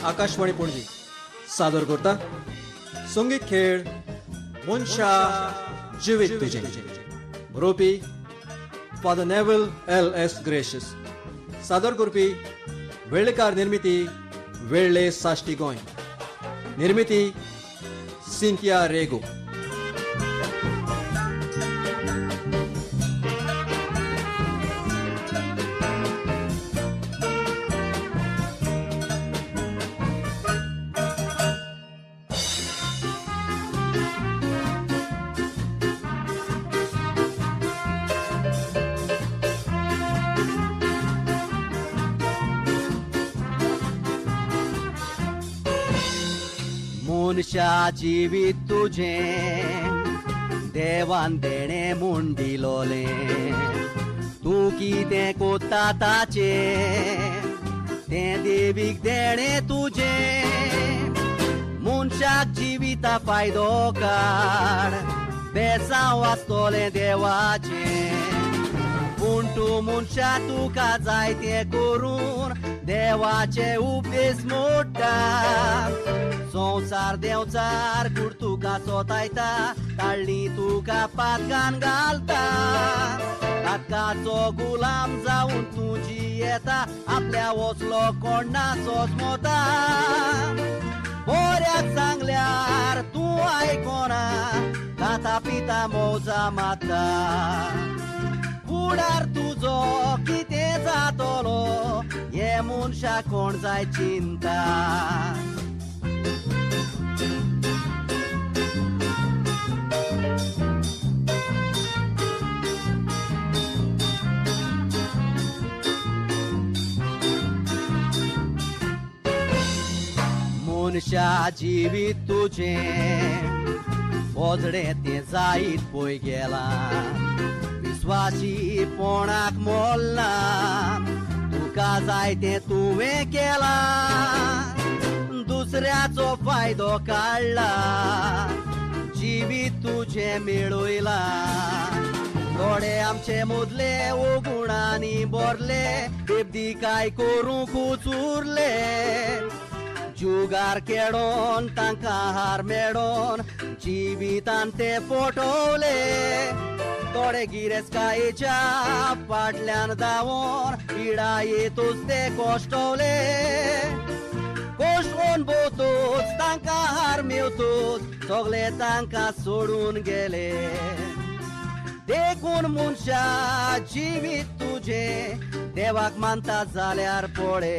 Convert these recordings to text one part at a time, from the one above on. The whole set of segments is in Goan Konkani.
आकाशवाणी पणजी सादर करता संगीत खेळ मनशा जिवीत तुजें. बरोवपी father naval L S gracious. सादर करपी वेळेकार निर्मिती वेळ्ळे साश्टी गोंय. निर्मिती सिंथिया रेगो. मनशा जिवीत तुजें देवान देणें म्हूण दिलोलें, तूं कितें कोत्ता ताचें तें देवीक देणें तुजें. मनशाक जिविता फायदो काड, बेसांव आसतलें देवाचें. पूण तूं मनशा तुका जाय तें करून देवाचे उपदेश मोडटा. संवसार देंवचार कूड तुका सोतायता, ताळ्ळी तुका पातकान घालता. पातकाचो गुलाम जावन तूं जियेता, आपल्या वसलो कोणाचोच मोता. बऱ्याक सांगल्यार तूं आयकोना, खाता पिता मौजा माता. फुडार तुजो कितें जातलो हे मनशा कोण जाय चिंता. मनशा जिवीत तुजें पोजडें तें जायत पळय गेलां, विस्वाशीपणाक मोडलां, तुका जाय तें तुवें केलां, दुसऱ्याचो फायदो काडला, जिवीत तुजें मेळयलां. थोडे आमचे मदले ओगुणांनी भरले, बेबदी काय करूंकूच उरले. जुगार खेळोन तांकां हार मेळोन जिवितान ते फटवले. थोडे गिरेस्तकायेच्या फाटल्यान धांवोन पिडायेतूच ते कश्टवले. कश्टोन भोवतूच तांकां हार मेवतूच सगळे तांकां सोडून गेले. देखून मनशा जिवीत तुजें देवाक मानता जाल्यार पळय.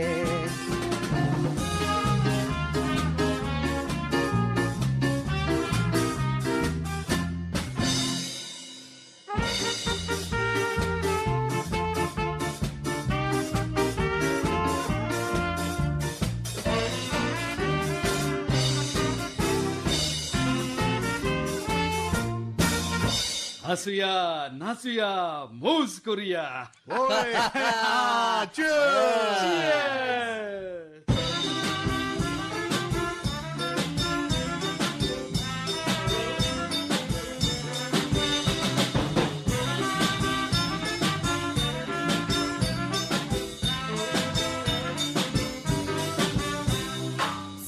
हसूया, नाचूया, मौज करूया.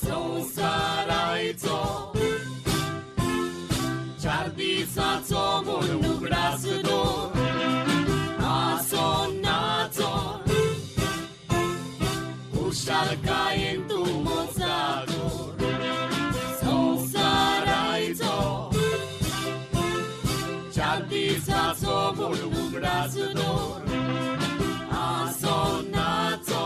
संवसाराचो चार दिसाचो म्हूण उगडास दवर, आसो नाचो खुशालकायेन तूं मजा कर. संवसाराचो चार दिसाचो म्हूण उगडास दवर, आसो नाचो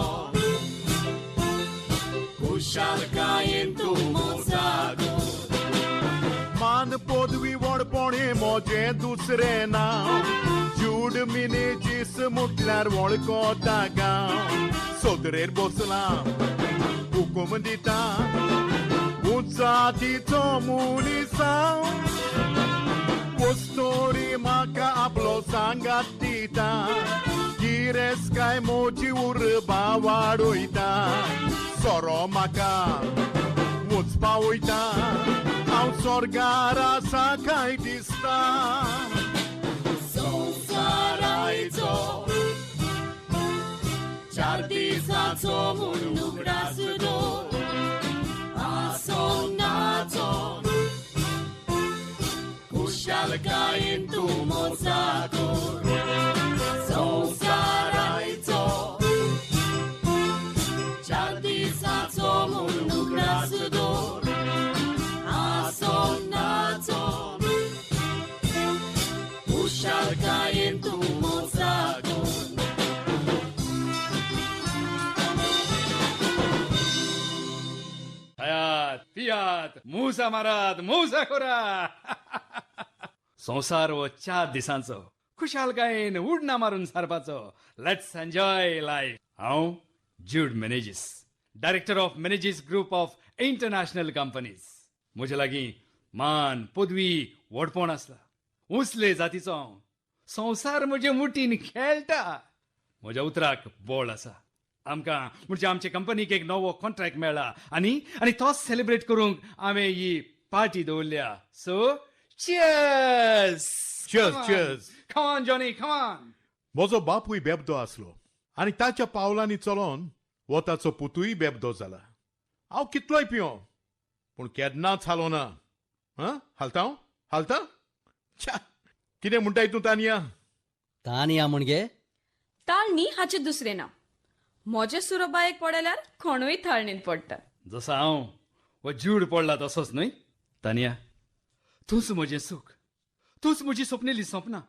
खुशालकायेन तूं मजा कर. मान पदवी व्हडपण म्हजें दुसरें नांव, जूड मिनेजीस म्हटल्यार वळखता गांव. सोदरेर बसलां हुकूम दिता, उंचातीचो मनीस हांव. वस्तोरी म्हाका आपलो सांगात दिता, गिरेस्तकाय म्हजी उर्बा वाडयता. सोरो म्हाका वचपा वयता, हांव स्वर्गार आसा काय दिसता. संवसाराचो चार दिसाचो म्हूण उगडास दवर, खुशालकायेन तूं मोजाको संवसाराचो चार दिसाचो म्हूण उगडास दवर आसो नाचो खुशालकायेन तूं मोजाको. खायात पियात, मुसा मारात, मुसा करा. संवसार हो 4 दिसांचो, खुशालकायेन उडना मारून सारपाचो. Let's enjoy life. हांव Jude Menezes, director of Menezes group of international companies. म्हजे लागीं मान, पदवी, व्हडपण आसला. उंचले जातीचो हांव. संवसार म्हजे मुठीन खेळटा. म्हज्या उतराक बळ आसा. आमकां म्हणजे आमचे कंपनीक एक नवो कॉन्ट्रॅक्ट मेळ्ळा आनी आनी तोच सेलिब्रेट करूंक हांवें ही पार्टी दवरल्या. So cheers. Cheers, cheers. Come on Johnny, come on. म्हजो बापूय बेबदो आसलो आनी ताच्या पावलांनी चलोन हो ताचो पुतूय बेबदो जाला. हांव कितलोय पियो पूण केन्नाच हालो ना. हां, हालता हांव, हालता. छ्या, कितें म्हणटाय तूं तानिया? तानिया म्हणजे ताळणी हाचें दुसरें नांव. म्हजे सुरोबायेक पडल्यार कोणूय थाळणीन पडटा. जसो हांव हो जूड पडला तसोच न्हय तानिया? तूंच म्हजें सूख, तूंच म्हजी सपनेली सपनां.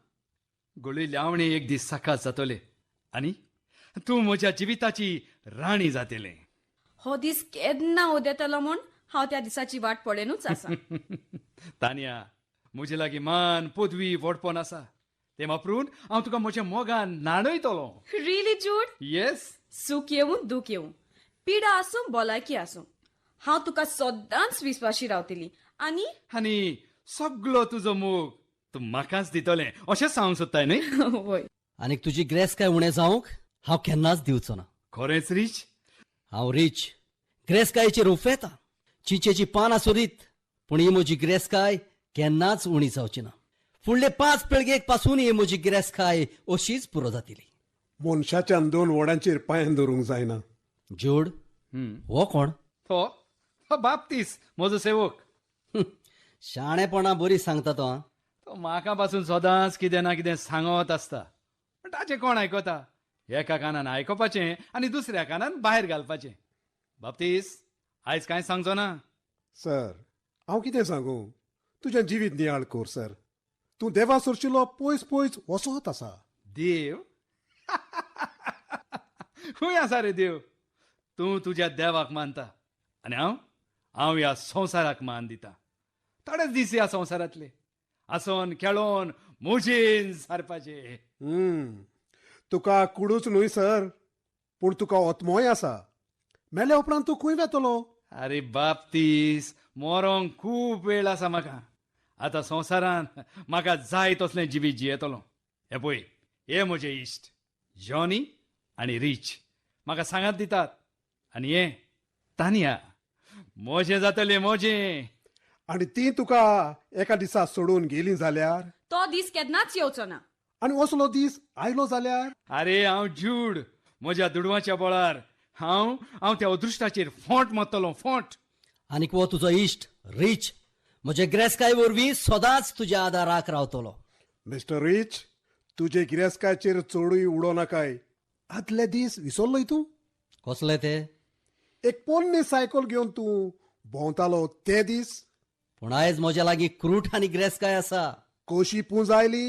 गळयल्ले आवणे एक दीस साकार जातले आनी तूं म्हज्या जिविताची राणी जातलें. हो दीस केन्ना उदेतलो म्हूण हांव त्या दिसाची वाट पळयनूच आसा. तानिया, म्हजे लागीं मान, पदवी, व्हडपण आसा. तें वापरून हांव तुका म्हज्या मोगान न्हाणयतलो. Really Jude? येस. सूख येवूं दूख येवूं, पिडा आसूं भलायकी आसूं, हांव तुका सदांच विस्वाशी रावतली. आनी आनी सगलो तुजो मोग तूं म्हाकाच दितलें अशें सांगूंक सोदताय न्हय? वय. आनीक तुजी ग्रेसकाय उणें जावंक हांव केन्नाच दिवचो ना. खरेंच रीच? हांव रीच ग्रेसकायेचेर उफेता. चिंचेची पानां सोदीत, पूण ही म्हजी ग्रेसकाय केन्नाच उणी जावची ना. फुडले 5 पिळगेक पासून ही म्हजी गिरेस्तकाय अशीच पुरो जातली. मनशाच्यान 2 वडांचेर पांयान धरूंक जायना. जूड, हो कोण? तो बाप्तीस, म्हजो सेवक. शाणेपणा बरी सांगता तो. तो म्हाका पासून सदांच कितें ना कितें सांगत आसता, पूण ताचें कोण आयकता? एका कानान आयकपाचें आनी दुसऱ्या कानान भायर घालपाचें. बाप्तीस, आयज कांय सांगचो ना? सर, हांव कितें सांगू? तुजें जिवीत नियाळ कर सर. तूं देवा सरशिलो पयस पयस वचत आसा. देव? खंय आसा रे देव? तूं तुज्या देवाक मानता आनी हांव हांव ह्या संवसाराक मान दिता. थोडेच दीस ह्या संवसारांतले आसोन खेळोन मोजेन सारपाचे. तुका कुडूच न्हय सर, पूण तुका आत्मोय आसा. मेल्या उपरांत तूं खंय वेतलो? अरे बाप्तीस, मरोंक खूब वेळ आसा म्हाका. आतां संवसारान म्हाका जाय तसलें जिवीत जियेतलो. हे पळय, हे म्हजे इश्ट जॉनी आनी रीच म्हाका सांगात दितात. आनी हे तानिया म्हजें जातलें, म्हजें. आनी ती तुका एका दिसा सोडून गेली जाल्यार? तो दीस केन्नाच येवचो ना. आनी असलो दीस आयलो जाल्यार? अरे हांव जूड, म्हज्या दुडवाच्या बळार हांव हांव त्या अदृश्टाचेर फोंट मारतलो, फोंट. आनीक हो तुजो इश्ट रीच म्हजे गिरेस्तकाय वरवीं सदांच तुज्या आदाराक रावतलो. मिस्टर रीच, तुजे गिरेस्तकायचेर चडूय उडो नाकाय. आदले दीस विसरलोय तूं? कसले ते? एक पोन्नी सायकल घेवन तूं भोंवतालो ते दीस. पूण आयज म्हज्या लागीं क्रूट आनी गिरेस्तकाय आसा. कशी पुंजायली?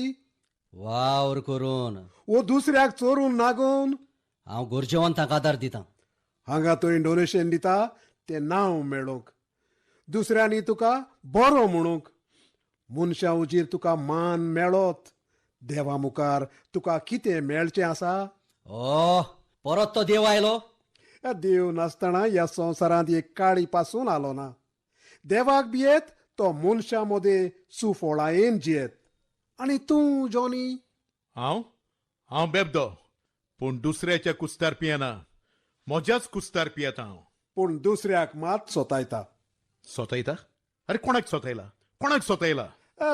वावर करून. वो दुसऱ्याक चोरून नागोवन? हांव गरजेवंतांक आदार दितां. हांगा थंय डोनेशन दिता तें नांव मेळोवंक, दुसऱ्यांनी तुका बरो म्हणूंक. मनशां उजीर तुका मान मेळत, देवा मुखार तुका कितें मेळचें आसा? ओ, परत तो देव आयलो? देव नासतना ह्या संवसारांत एक काळी पासून आलो ना. देवाक भियेत तो मनशां मदें सुफळायेन जियेत. आनी तूं जॉनी? हांव हांव बेबदो, पूण दुसऱ्याच्या कुस्तार पियेना, म्हज्याच कुस्तार पियेता हांव. पूण दुसऱ्याक मात सोतायता. सोतायता? अरे कोणाक सोतायला, कोणाक सोतायला?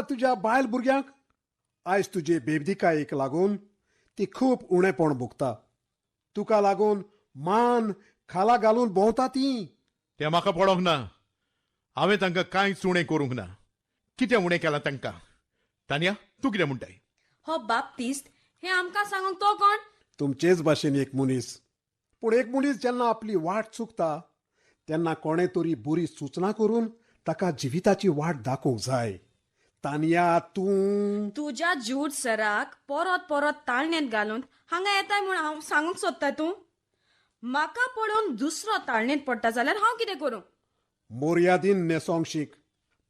तुज्या बायल भुरग्यांक. आयज तुजे बेबदिकायेक लागून ती खूब उणेपण भोगता. तुका लागून मान खाला घालून भोंवता ती. तें म्हाका पडोंक ना. हांवें तांकां कांयच उणें करूंक ना. कितें उणें केलां तांकां? तानिया, तूं कितें म्हणटाय? हो बाप्तिस्त हे आमकां सांगूंक तो कोण? तुमचेच भाशेन एक मनीस. पूण एक मनीस जेन्ना आपली वाट चुकता तेन्ना कोणें तरी बरी सुचना करून ताका जिविताची वाट दाखोवंक जाय. तानिया, तूं तुज्या जूड सराक परत परत ताळणेंत घालून हांगा येताय म्हूण हांव सांगूंक सोदता. तूं म्हाका पळोवन दुसरो ताळणेंत पडटा जाल्यार हांव कितें करूं? मोर्यादीन न्हेसोंक शीक.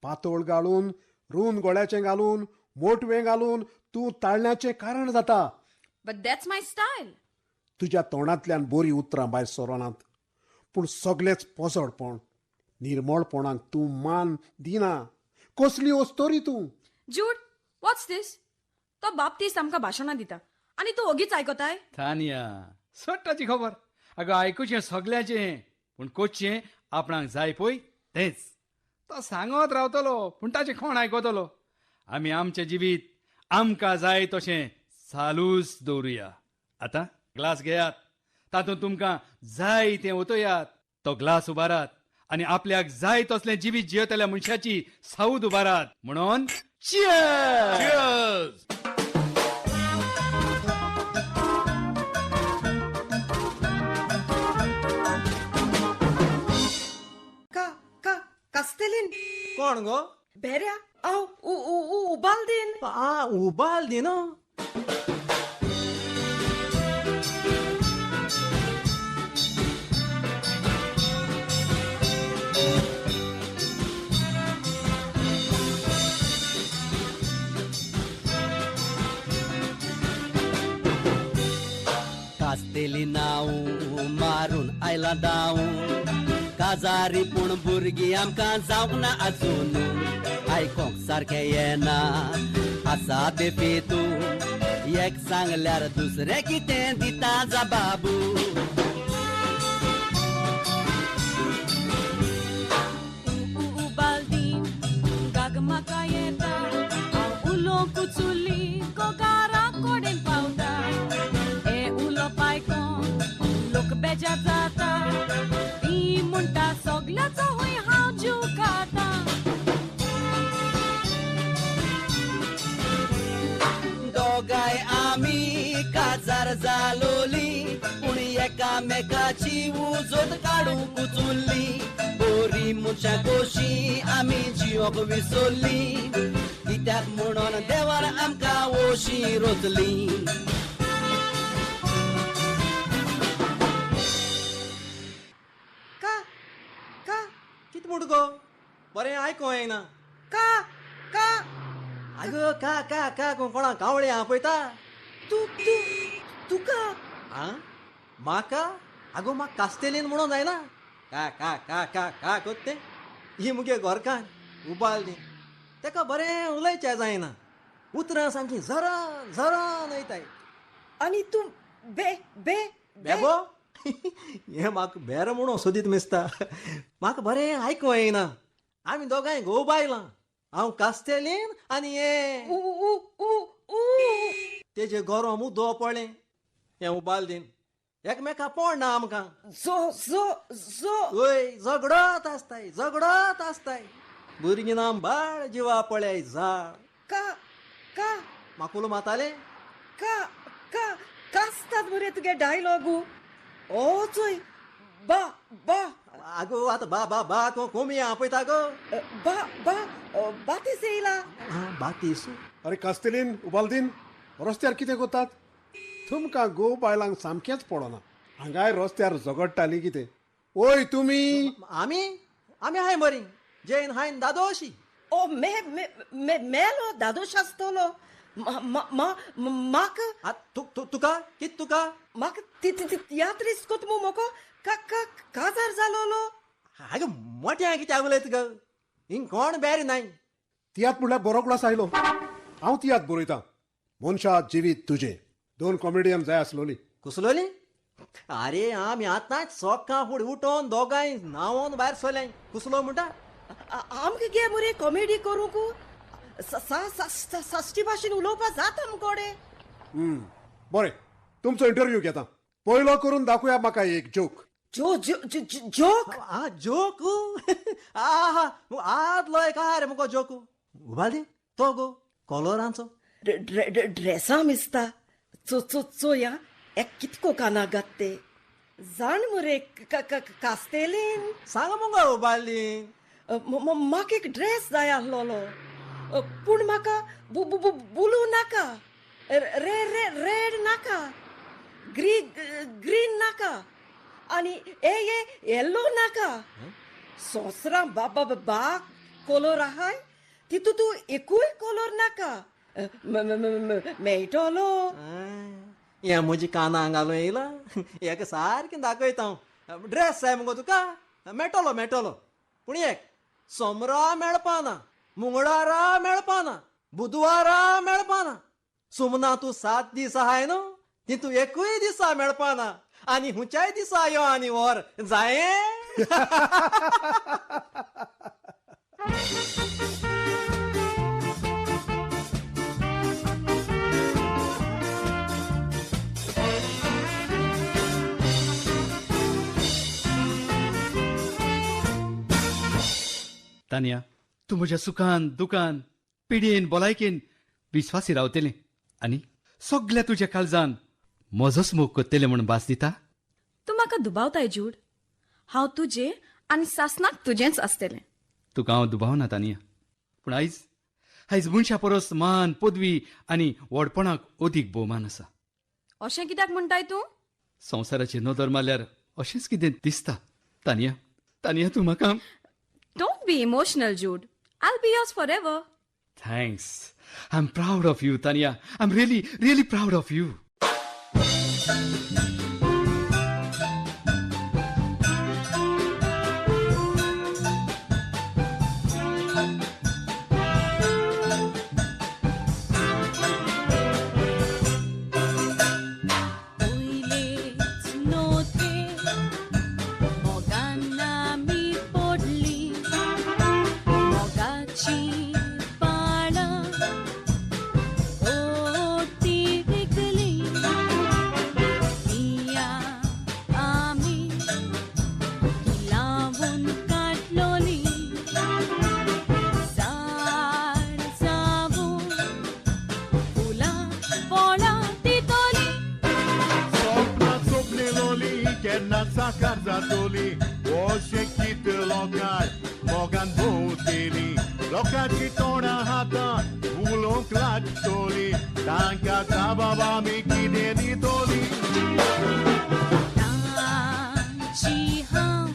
पातळ घालून, रूंद गळ्याचें घालून, मोटवें घालून तूं ताळण्याचें कारण जाता. But that's my style. तुज्या तोंडांतल्यान बरीं उतरां भायर सरोनात, पूण सगलेंच पोजडपण. निर्मळपणाक तूं मान दिना. कसली वस्तोरी तूं. जूड, व्हॉट्स दीस? तो बाप्तीस्त आमकां भाशणां दिता आनी तूं ओगीच आयकताय? तानिया, सोडटाची खबर. अगो आयकुचें सगल्याचें, पूण कोचचें आपणाक जाय पळय तेंच. तो सांगत रावतलो पूण ताचें कोण आयकतलो? आमी आमचें जिवीत आमकां जाय तशें चालूच दवरुया. आतां ग्लास घेयात, तातूंत तुमकां जाय तें ओतयात. तो ग्लास उबारात आनी आपल्याक जाय तसलें जिवीत जियेतल्या मनशाची साऊद उबारात म्हणून चियर्स! का का कास्तेलीन. कोण गो? बेऱ्या हांव उबालदीन. आ, उबालदीन. कास्तेली नांव मारून आयला दाव, काजारी पूण भुरगीं आमकां जावंक ना आजून. आयकोंक सारकें येना आसा ते पेतू, एक सांगल्यार दुसरें कितें दिता जा बाबू. उबालदीन गाग म्हाका येता, हांव उलोवंक चुली गोगारा कडेन पावता. हे उलोवप आयकोन लोक बेजार जाता, ती म्हणटा सगल्याचो हूंय हांव जीव खाता. दोगांय आमी काजार जालोली, पूण एकामेकाची उजोत काडूंक उचुल्ली. बोरी मनशां कशी आमी जियोंक विसरली, कित्याक म्हणून देवान आमकां ओशी रोचली. का का कित म्हूण गो? बरें आयको येना. का का आगो का का का कोणा कावळे आपयता तूं तूं तुका? आ, म्हाका? आगो म्हाका कास्तेलीन म्हणून जायना. का का का का का कोत्तें ही मुगे घरकान उबालदी. तेका बरें उलयचें जायना, उतरां सामकीं झरान झरान वयताय. आनी तूं बे बे बेबो? हें म्हाका बेरो म्हणून सोदीत मिसता. म्हाका बरें आयकूं येना. आमी दोगांय घोव बायलां. हांव कास्तेलीन आनी हें उ उ उ उ तेजे गोरो मुदो पळ्ळें. हें उबालदीन एकमेका पोड ना आमकां. जो जो जो वय झगडत आसताय, झगडत आसताय. भुरगीं ना बाळ जिवा पळय झाड. का का म्हाका उलो मातालें? का का कास्ताद मरे तुगे डायलॉगू. ओ चोय बा बा. आगो आतां बा बा बा कोमी आपयता गो. बा बा बातीस येयला. बातीस? अरे कास्तेलीन, उबालदीन, रस्त्यार कितें करतात? तुमकां गो बायलांक सामकेंच पडना. हांगाय रस्त्यार झगडटाली कितें? ओय तुमी. आमी आमी हाय बरी जैन हायन दादोशी. ओ मे मे मेलो दादोश आसतलो. म्हाका तुका कित तुका? म्हाका तियात्रीस कोत मु मोको का का काजार जालोलो. आगो मोट्या कित्याक उलयता गो? हिंग कोण बेरी नाय. तियात्र म्हणल्यार बरो क्लास आयलो. हांव तियात्र बरयतां. मनशा जिवीत तुजें. दोन कॉमेडियन जाय आसलोली. कुसलोली? आरे आमी आतांच सोकां फुडें उठोवन दोगांय न्हांवोन भायर सरल्याय. कुसलो म्हणटा? आमकां गे मरे कॉमेडी करूंक साश्टी भाशेन उलोवपा जाता आमकोडे. बरें, तुमचो इंटरव्यू घेता. पयलो करून दाखोवया म्हाका एक जोक. जो जोक? आ जोक? आहा आदलो एक आहा रे मुगो जोक. उबालदी तो गो. कॉलरांचो ड्रेसा मिसता. चोया एक कितको काना घात ते जाण मरे कास्तेलीन. सांग मुगो उबारली. म्हाका एक ड्रेस जाय आसलोलो, पूण म्हाका ब्लू नाका, रेड नाका, ग्रीन नाका आनी ए येल्लो नाका. सोसरां बाबा बा कोलोर आहाय तितू तूं एकूय कोलोर नाका मेळटलो. हें म्हजी कानां घालून येयला, हेका सारकें दाखयता हांव. ड्रेस जाय मुगो तुका, मेळटलो मेळटलो, पूण एक सोमरा मेळपाना, मंगळारा मेळपाना, बुधवारा मेळपाना. सुमना तूं 7 दीस आहाय न्हू, तितू एकूय दिसा मेळपाना. आनी हुंच्याय दिसा यो आनी व्हर जाये. तानिया, तूं म्हज्या सुखान दुखान पिडयेन भलायकेन विस्वासी रावतलें आनी सगल्या तुज्या काळजान म्हजोच मोग करतलें म्हूण भास दिता. तूं म्हाका दुबावताय जूड, हांव तुजें आनी सासनाक तुजेंच आसतलें. तुका हांव दुबावना तानिया, पूण आयज आयज मनशा परस मान पदवी आनी व्हडपणाक अदीक भोवमान आसा. अशें कित्याक म्हणटाय तूं? संवसाराची नदर मारल्यार अशेंच कितें दिसता. तानिया, तानिया तूं म्हाका. Don't be emotional, Jude. I'll be yours forever. Thanks. I'm proud of you, Tanya. I'm really, really proud of you. साकार जातोली अशें कितें लोकांक मोगान भोंवतेली, लोकांची तोंडां हातां उलोवंक लागतली, तांकां जाबाब आमी कितें दितोली. तांची हांव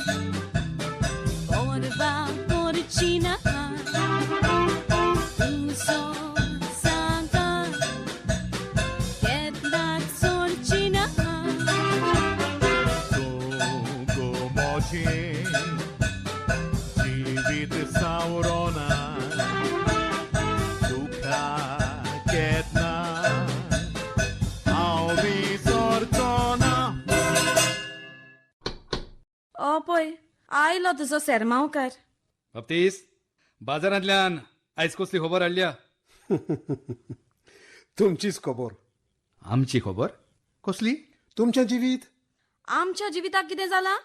परवा करची ना, तुजो सांगात केन्नाच सोडची ना. जिवीत सावरोना तुका केन्ना हांव विसरचो ना. ओ पळय आयलो तुजो सेरमांवकार. बाप्तीस, बाजारांतल्यान आयज कसली खबर हाडल्या? तुमचीच खबर. आमची खबर कसली? तुमचें जिवीत. आमच्या जिविताक कितें जालां?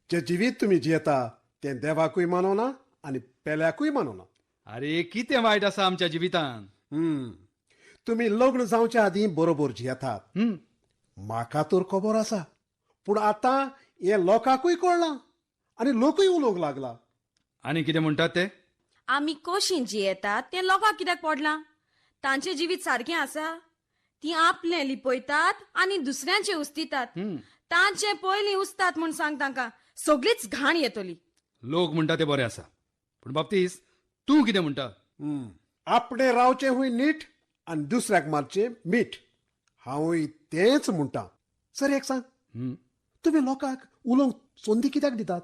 जे जिवीत तुमी जियेता तें देवाकूय मानवना आनी पेल्याकूय मानवना. अरे कितें वायट आसा आमच्या जिवितान? तुमी लग्न जावच्या आदीं बरोबर जियेतात, म्हाका तर खबर आसा, पूण आतां हें लोकांकूय कळ्ळां आनी लोकूय उलोवंक लागला. आनी कितें म्हणटात ते? आमी कशीं जियेतात तें लोकांक कित्याक पडलां? तांचें जिवीत सारकें आसा? तीं आपलें लिपयतात आनी दुसऱ्यांचें उस्तितात. तांचें पयलीं उस्तात म्हूण सांग तांकां, सगळीच घाण येतली. लोक म्हणटा ते बरें आसा, पूण बाप्तीस तूं कितें म्हणटा? आपणें रावचें हुंय नीट आनी दुसऱ्याक मारचें मीठ. हांवूय तेंच म्हणटा. सर एक सांग, तुमी लोकांक उलोवंक संदी कित्याक दितात?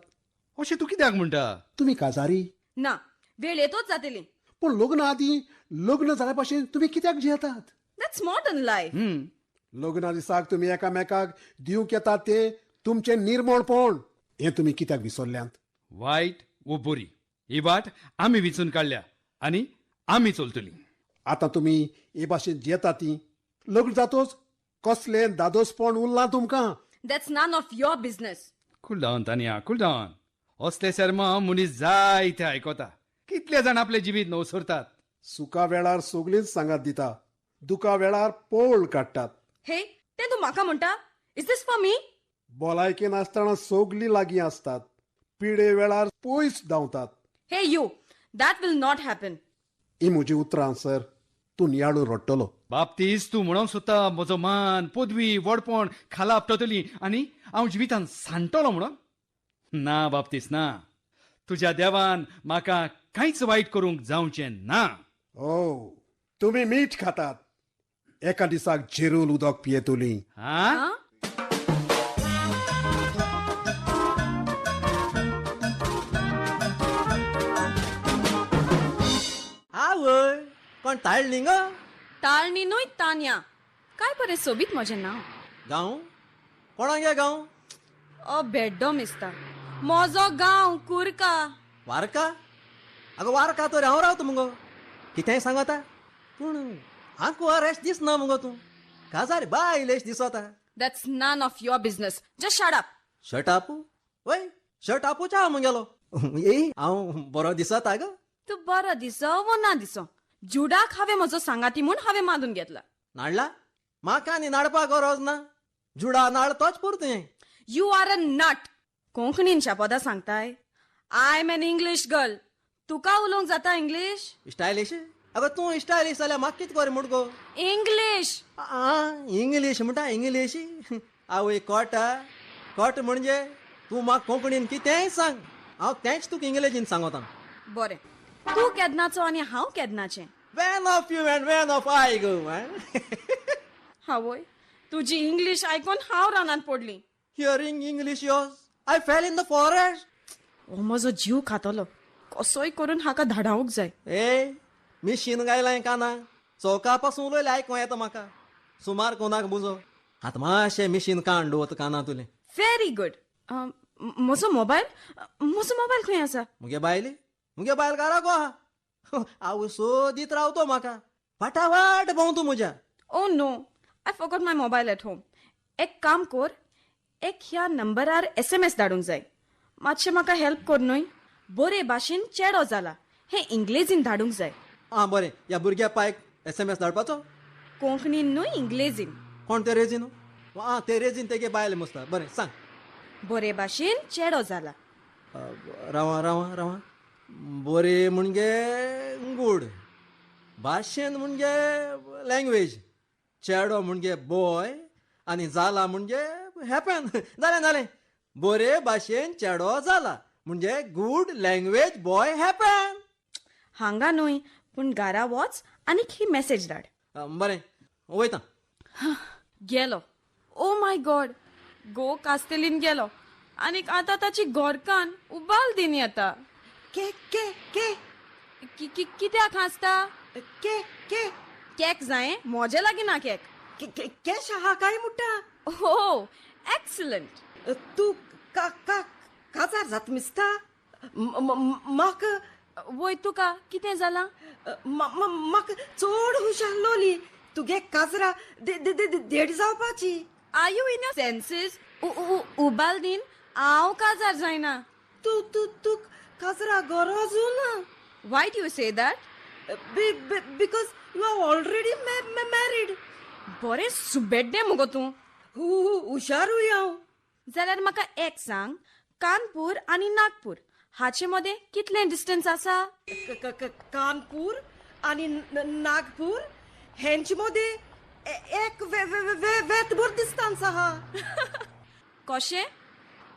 अशें तूं कित्याक म्हणटा? तुमी काजारी ना, वेळ येतोच जातली. पूण लग्न आदीं लग्न जाल्या भाशेन तुमी कित्याक जियेतात? That's modern life. लग्ना दिसाक तुमी एकामेकाक दिवंक येतात तें तुमचें निर्मळपण, हें तुमी कित्याक विसरल्यांत? वायट वो बरी ही वाट आमी विचून काडल्या आनी आमी चलतली. आतां तुमी हे भाशेन जियेतात ती लग्न जातोच कसलें दादोसपण उरलां तुमकां? That's none of your business. Cool down Tanya, cool down. असले शर्मा मनीस जायते आयकता. कितले जाण आपले जिवीत नवसरतात. सुखा वेळार सगळींच सांगात दिता, दुखा वेळार पोळ काडटात. हे तें तूं म्हाका म्हणटा? Is this for me? भलायकेन आसतना सगळीं लागीं आसतात, पिडे वेळार पयस धांवतात. Hey you, that will not happen. ही म्हजी उतरां सर, तूं नियाळून रडटलो. बाप्तीस, तूं म्हणूंक सोदता म्हजो मान, पदवी, व्हडपण खाला आपटतली आनी हांव जिवितान सांडटलो म्हणून? ना बाप्तीस ना, तुज्या देवान म्हाका कांयच वायट करूंक जावचें ना. ओ, तुमी मीठ खातात, एका दिसाक झेरूल उदक पियेतली. हा? आवय, कोण ताळणी गो? ताळणी न्हय, तान्या. काय बरें सोबीत म्हजें नांव. गांव? कोणागे गांव? अ भेड्डो मिस्ता, म्हजो गांव कुरका. वारका? अगो वारका तर हांव रावता मुगो, कितेंय सांगता पूण आंकवार एश दिसना मुगो तूं, काजार बायल एश दिसता. That's none of your business, just shut up. Shut up? वय, शट अपूच हांव मुगेलो. ए, हांव बरो दिसता गो? तूं बरो दिसो वो ना दिसो, जुडाक हांवें म्हजो सांगाती म्हूण हांवें मानून घेतला. नाडला? म्हाका आनी नाडपाक गरज ना, जुडा नाड तोच पुरो तुवें. You are a nut. कोंकणीन शापोदा सांगताय? I am an English girl. तुका उलोवंक जाता इंग्लीश? स्टायलिश? अगो तूं स्टायलिश जाल्यार म्हाका कितें कर मुटगो? इंग्लीश. आं, इंग्लीश म्हणटा इंग्लीश. आवय कोटा कोट म्हणजे तूं म्हाका कोंकणीन कितेंय सांग, हांव तेंच तुका इंग्लिशीन सांगता. बरें, तूं केदनाचो आनी हांव केदनाचें? When of you and when of I go. हांवय तुजी इंग्लीश आयकून हांव रानांत पडली. Hearing English yours, I fell in the forest. हो म्हजो जीव खातलो, कसोय करून हाका धाडावंक जाय. ए, मिशीन गायलां काना, चौका पासून उलयलें आयकूं येता म्हाका. सुमार कोणाक बुजो आतां मातशें मिशीन कान दवरता काना तुलें. Very good. म्हजो मोबायल, म्हजो मोबायल खंय आसा? मुगे बायले, मुगे बायल घरा गो आहा. आवय सोदीत रावतो म्हाका, फाटाफाट भोंवतो म्हज्या. Oh no, I forgot my mobile at home. एक काम कर, एक ह्या नंबरार SMS धाडूंक जाय. मातशें म्हाका हेल्प कर न्हय. बरे भाशेन चेडो जाला हें इंग्लेजीन धाडूंक जाय. आं बरें, ह्या भुरग्या पायक SMS धाडपाचो? कोंकणीन न्हय, इंग्लेजीन. कोण ते रेजीन? आं, ते रेजीन तेगे बायल मुसता. बरें सांग. बरे भाशेन चेडो जाला. रावा रावा रावा. बरे म्हणजे गूड, भाशेन म्हणजे लँग्वेज, चेडो म्हणजे बॉय आनी जाला म्हणजे हॅपन. जालें जालें, बरे भाशेन चेडो जाला म्हणजे गूड लँग्वेज बॉय हॅपन. हांगा न्हय पूण घरा वच आनीक ही मॅसेज धाड. बरें, वयता. गेलो. ओ my God, गो कास्तेलीन गेलो आनीक आतां ताची घरकान उबाल दिन येता. के के के कित्याक हांसता? के के केक जाय म्हजे लागीं ना केक. कॅश आहा काय म्हणटा? हो, एक्सलंट. तूं का का काजार जाता मिसता? म्हाका वय तुका कितें जालां? म्हाका चड हुशारलोली तुगे काजरा देड जावपाची. Are you in your senses? उबाल दीन हांव काजार जायना. तूं तूं तूं काजरा गरजू ना. Why do you say that? Because you are already married. बरें सुबेड्डें मुगो तूं. हुशारूय हांव. जाल्यार म्हाका एक सांग, कानपूर आनी नागपूर हाचे मदें कितलें डिस्टन्स आसा? कानपूर आनी नागपूर हेंचे मदें एक वेतभर डिस्टन्स आहा. कशें?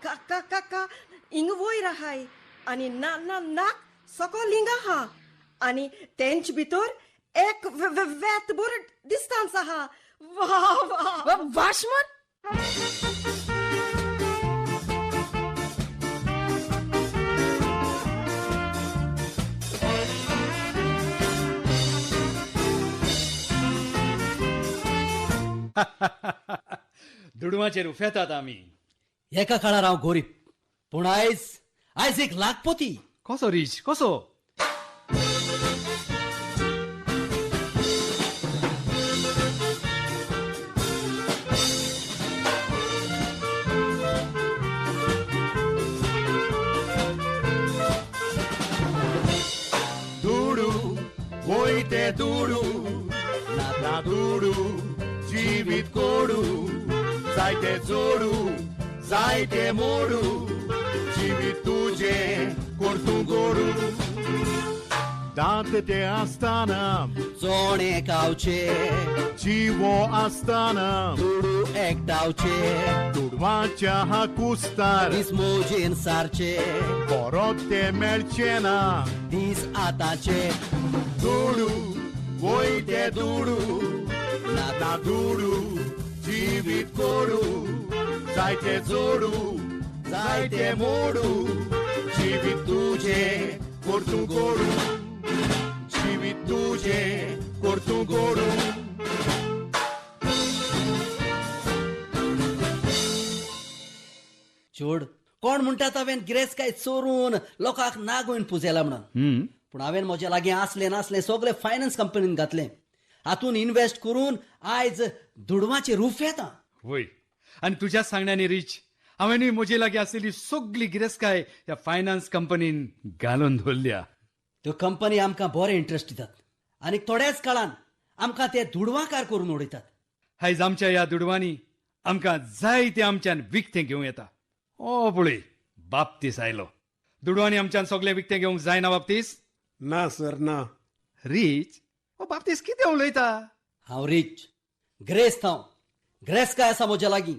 का का का हिंगा वयर आहाय आनी ना ना नाक सकयल हिंगा आहा आनी तेंचे भितर एक वेतभर डिस्टन्स आहा. वा वा वाशमन. दुडवाचेर उफेतात आमी. एका काळार हांव गरीब, पूण आयज आयज एक लाखपती. कसो रीच कसो? दुडू वयता. वयते दुडू ना दुडू जिवीत कोडू, जायते जोडू जायते मोडू, जिवीत तुजें कोर्तू गोडू. दांत ते आसतना चोणे खावचे, जिवो आसतना दुडू एकटावचे, दुडवाच्या हा कुस्तार दीस मोजेन सारचे, परत ते मेळचे ना दीस आतांचे. दुडू वयते दुडू ना दुडू जिवीत कोडू, जायते जोडू जायते मोडू, जिवीत तुजें कोर्तू गोडू, जिवीत तुजें कोर्तू गोडू. चोड कोण म्हणटात हांवें गिरेस्तकाय चोरून लोकांक नागोवन पुजेला म्हणून, पूण हांवें म्हज्या लागीं आसलें नासलें सगळें फायनान्स कंपनीन घातलें. हातून इन्वेस्ट करून आयज दुडवाचें रूफ येता. वय, आनी तुज्या सांगण्यानी रीच हांवेंनूय म्हजे लागीं आशिल्ली सगली गिरेस्तकाय ह्या फायनान्स कंपनीन घालून दवरल्या. त्यो कंपनी आमकां बरे इंट्रस्ट दितात आनी थोड्याच काळान आमकां ते दुडवांकार करून उडयतात. आयज आमच्या ह्या दुडवांनी आमकां जाय तें आमच्यान विकतें घेवं येता. ओ पळय बाप्तीस आयलो. दुडवांनी आमच्यान सगळें विकतें घेवंक जायना बाप्तीस? ना सर ना. रीच, ओ बाप्तीस कितें उलयता? हांव रीच, ग्रेस्त हांव. ग्रेस्तकाय आसा म्हज्या लागीं.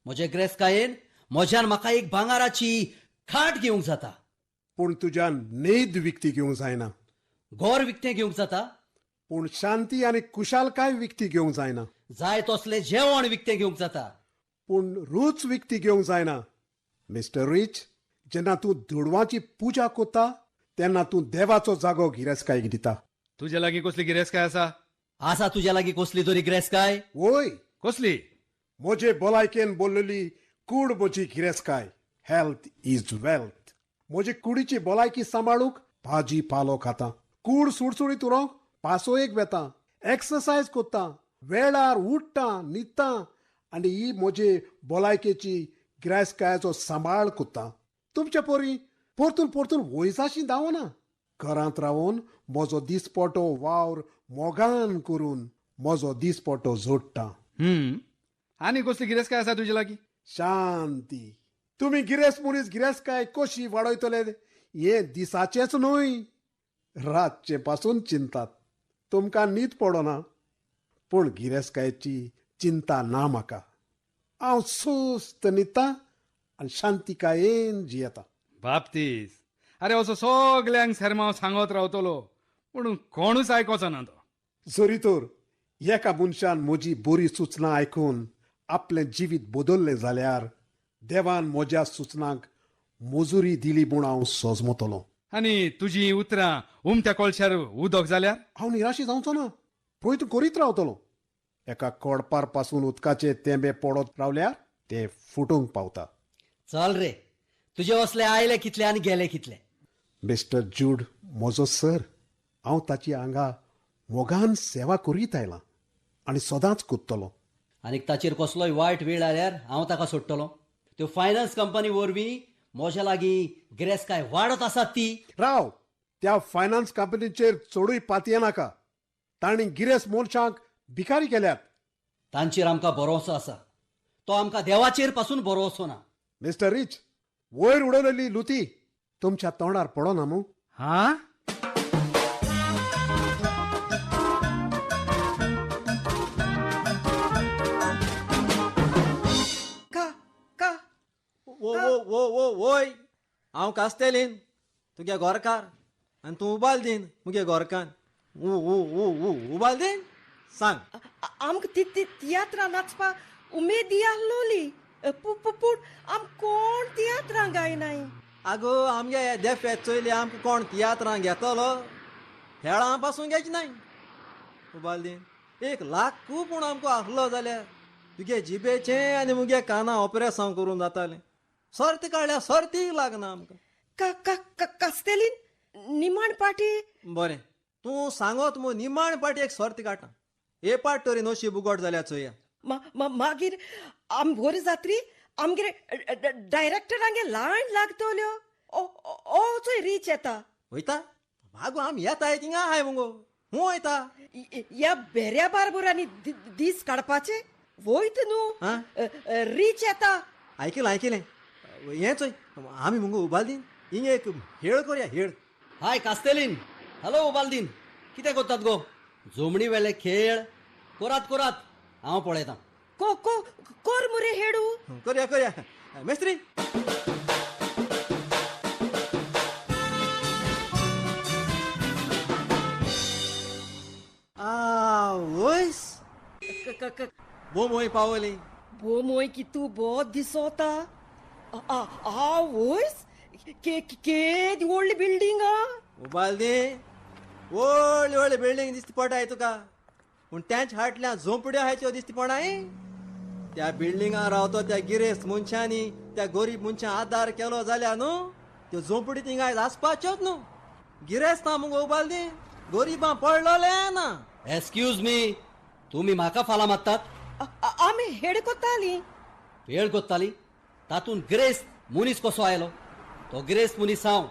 म्हजे ग्रेस्तकायेन म्हज्यान म्हाका एक भांगाराची खाट घेवंक जाता. पूण तुज्यान न्हीद विकती घेवंक जायना. घर विकतें घेवंक जाता, पूण शांती आनी कुशालकाय विकती घेवंक जायना. जाय तसलें जेवण विकतें घेवंक जाता, पूण रूच विकती घेवंक जायना. मिस्टर रीच, जेन्ना तूं दुडवांची पुजा कोता तेन्ना तूं देवाचो जागो गिरेस्तकायेक दिता. तुज्या लागीं कसली गिरेस्तकाय आसा? आसा तुज्या लागीं कसली तरी गिरेस्तकाय? वय. कसली? म्हजे भलायकेन बोल्लेली कूड म्हजी गिरेस्तकाय. Health is wealth. म्हजे कुडीची भलायकी सांबाळूंक भाजी पालो खाता, कूड सुडसुडीत उरोंक पासोयेक वेता, एक्सरसायज कोत्ता, वेळार उठ्ठा न्हिदता आनी ही म्हजे भलायकेची गिरेस्तकायेचो सांबाळ कोत्ता. तुमचे पोरी परतून परतून वयसाशी धांवना. घरांत रावन म्हजो दिसपटो वावर मोगान करून म्हजो दिसपटो जोडटा. आनी कसली गिरेस्तकाय आसा तुजे लागीं? शांती. तुमी गिरेस्त मनीस गिरेस्तकाय कशी वाडयतले हें दिसाचेंच न्हय, रातचे पासून चिंतात. तुमकां न्हीद पडना, पूण गिरेस्तकायेची चिंता ना म्हाका. हांव सुस्त न्हिदता आनी शांतिकायेन जियेता. बाप्तीस, आरे असो सगल्यांक सेरमांव सांगत रावतलो पूण कोणूच आयकोचो ना तो. जरी तर एका मनशान म्हजी बरी सुचना आयकून आपलें जिवीत बदल्लें जाल्यार देवान म्हज्या सुचनांक मजुरी दिली म्हूण हांव सोजमतलो. आनी तुजी उतरां उमत्या कोळशार उदक जाल्यार? हांव निराशी जावचो ना, प्रयत्न करीत रावतलो. एका कडपार पासून उदकाचे तेंबे पडत रावल्यार ते फुटूंक पावता. चल रे, तुजे असले आयले कितले आनी गेले कितले. मिस्टर जूड म्हजो सर, हांव ताची हांगा मोगान सेवा करीत आयलां आनी सदांच कोत्तलो. आनी ताचेर कसलोय वायट वेळ आयल्यार हांव ताका सोडटलो. त्यो फायनान्स कंपनी वरवीं म्हज्या लागीं गिरेस्तकाय वाडत आसात ती. राव, त्या फायनान्स कंपनीचेर चडूय पातये नाका. तांणी गिरेस्त मनशांक भिकारी केल्यात. तांचेर आमकां भरोसो आसा, तो आमकां देवाचेर पासून भरोसो ना. मिस्टर रीच, वयर उडयलेली लुती तुमच्या तोंडार पडना मू? हा, का का वो वो वो वो वय, हांव कास्तेलीन तुगे गोरकार आनी तूं उबाल दीन मुगे गोरकान. उ उ उ उ उबाल दीन सांग. आमकां ती ती तियात्रां नाचपा उमेद आसलोली, पूण आम कोण तियात्रां गायनाय. आगो आमगे देफेत चोयले आमकां कोण तियात्रां घेतलो? खेळां पासून घेच नाय. उबाल दीन 1 लाख पूण आमकां आसलो जाल्यार तुगे जिबेचें आनी मुगे काना ऑपरेसांव करून जातालें. सर्त काडल्या सर्तीक लागना आमकां. कास्तेलीन निमाण पाटी. बरें, तूं सांगत मु निमाण पाटी एक सर्त काडटा. हे पाट तरी नशीब उगड जाल्यार चोया. मागीर आम बरी जात्री आमगेर डायरेक्टरांगे लायन लागतल्यो. ओ चोय रीच येता वयता. आगो आम येताय थिंगा आहाय मुगो. हूं वयता. ह्या बेऱ्या बारबरांनी दीस काडपाचे वयत न्हू, रीच येता. आयकलें आयकलें. हें चोय, आमी मुगो उबालदीन हिंग एक हेळ करया, हेळ. हाय कास्तेलीन, हॅलो उबालदीन, कितें करतात गो? जोमणी वेले खेळ कोरात कोरात, हांव पळयतां. को को कोर मुरे हेडू, करया करया मेस्त्री. आवयस, बोमोय पावली. बोमोय की तूं बो दिसोता. आवयस, केदी व्हडली बिल्डींग. उबालदी, व्हडली व्हडली बिल्डींग दिसती पडाय तुका, पूण तेंच हाटल्या झोंपड्यो आहाय त्यो दिसती पडाय. त्या बिल्डिंगां रावतो त्या गिरेस्त मनशांनी त्या गरीब मनशां आदार केलो जाल्यार न्हू त्यो झोंपडी थिंगा आयज आसपाच्योच न्हू. गिरेस्त ना मुगो उबालदी, गरिबां पडलोले ना. एक्सक्यूज मी, तुमी म्हाका फालां मारतात? आमी हेड कोत्ताली. हेळ कोत्ताली? तातूंत गिरेस्त मनीस कसो आयलो? तो गिरेस्त मनीस हांव,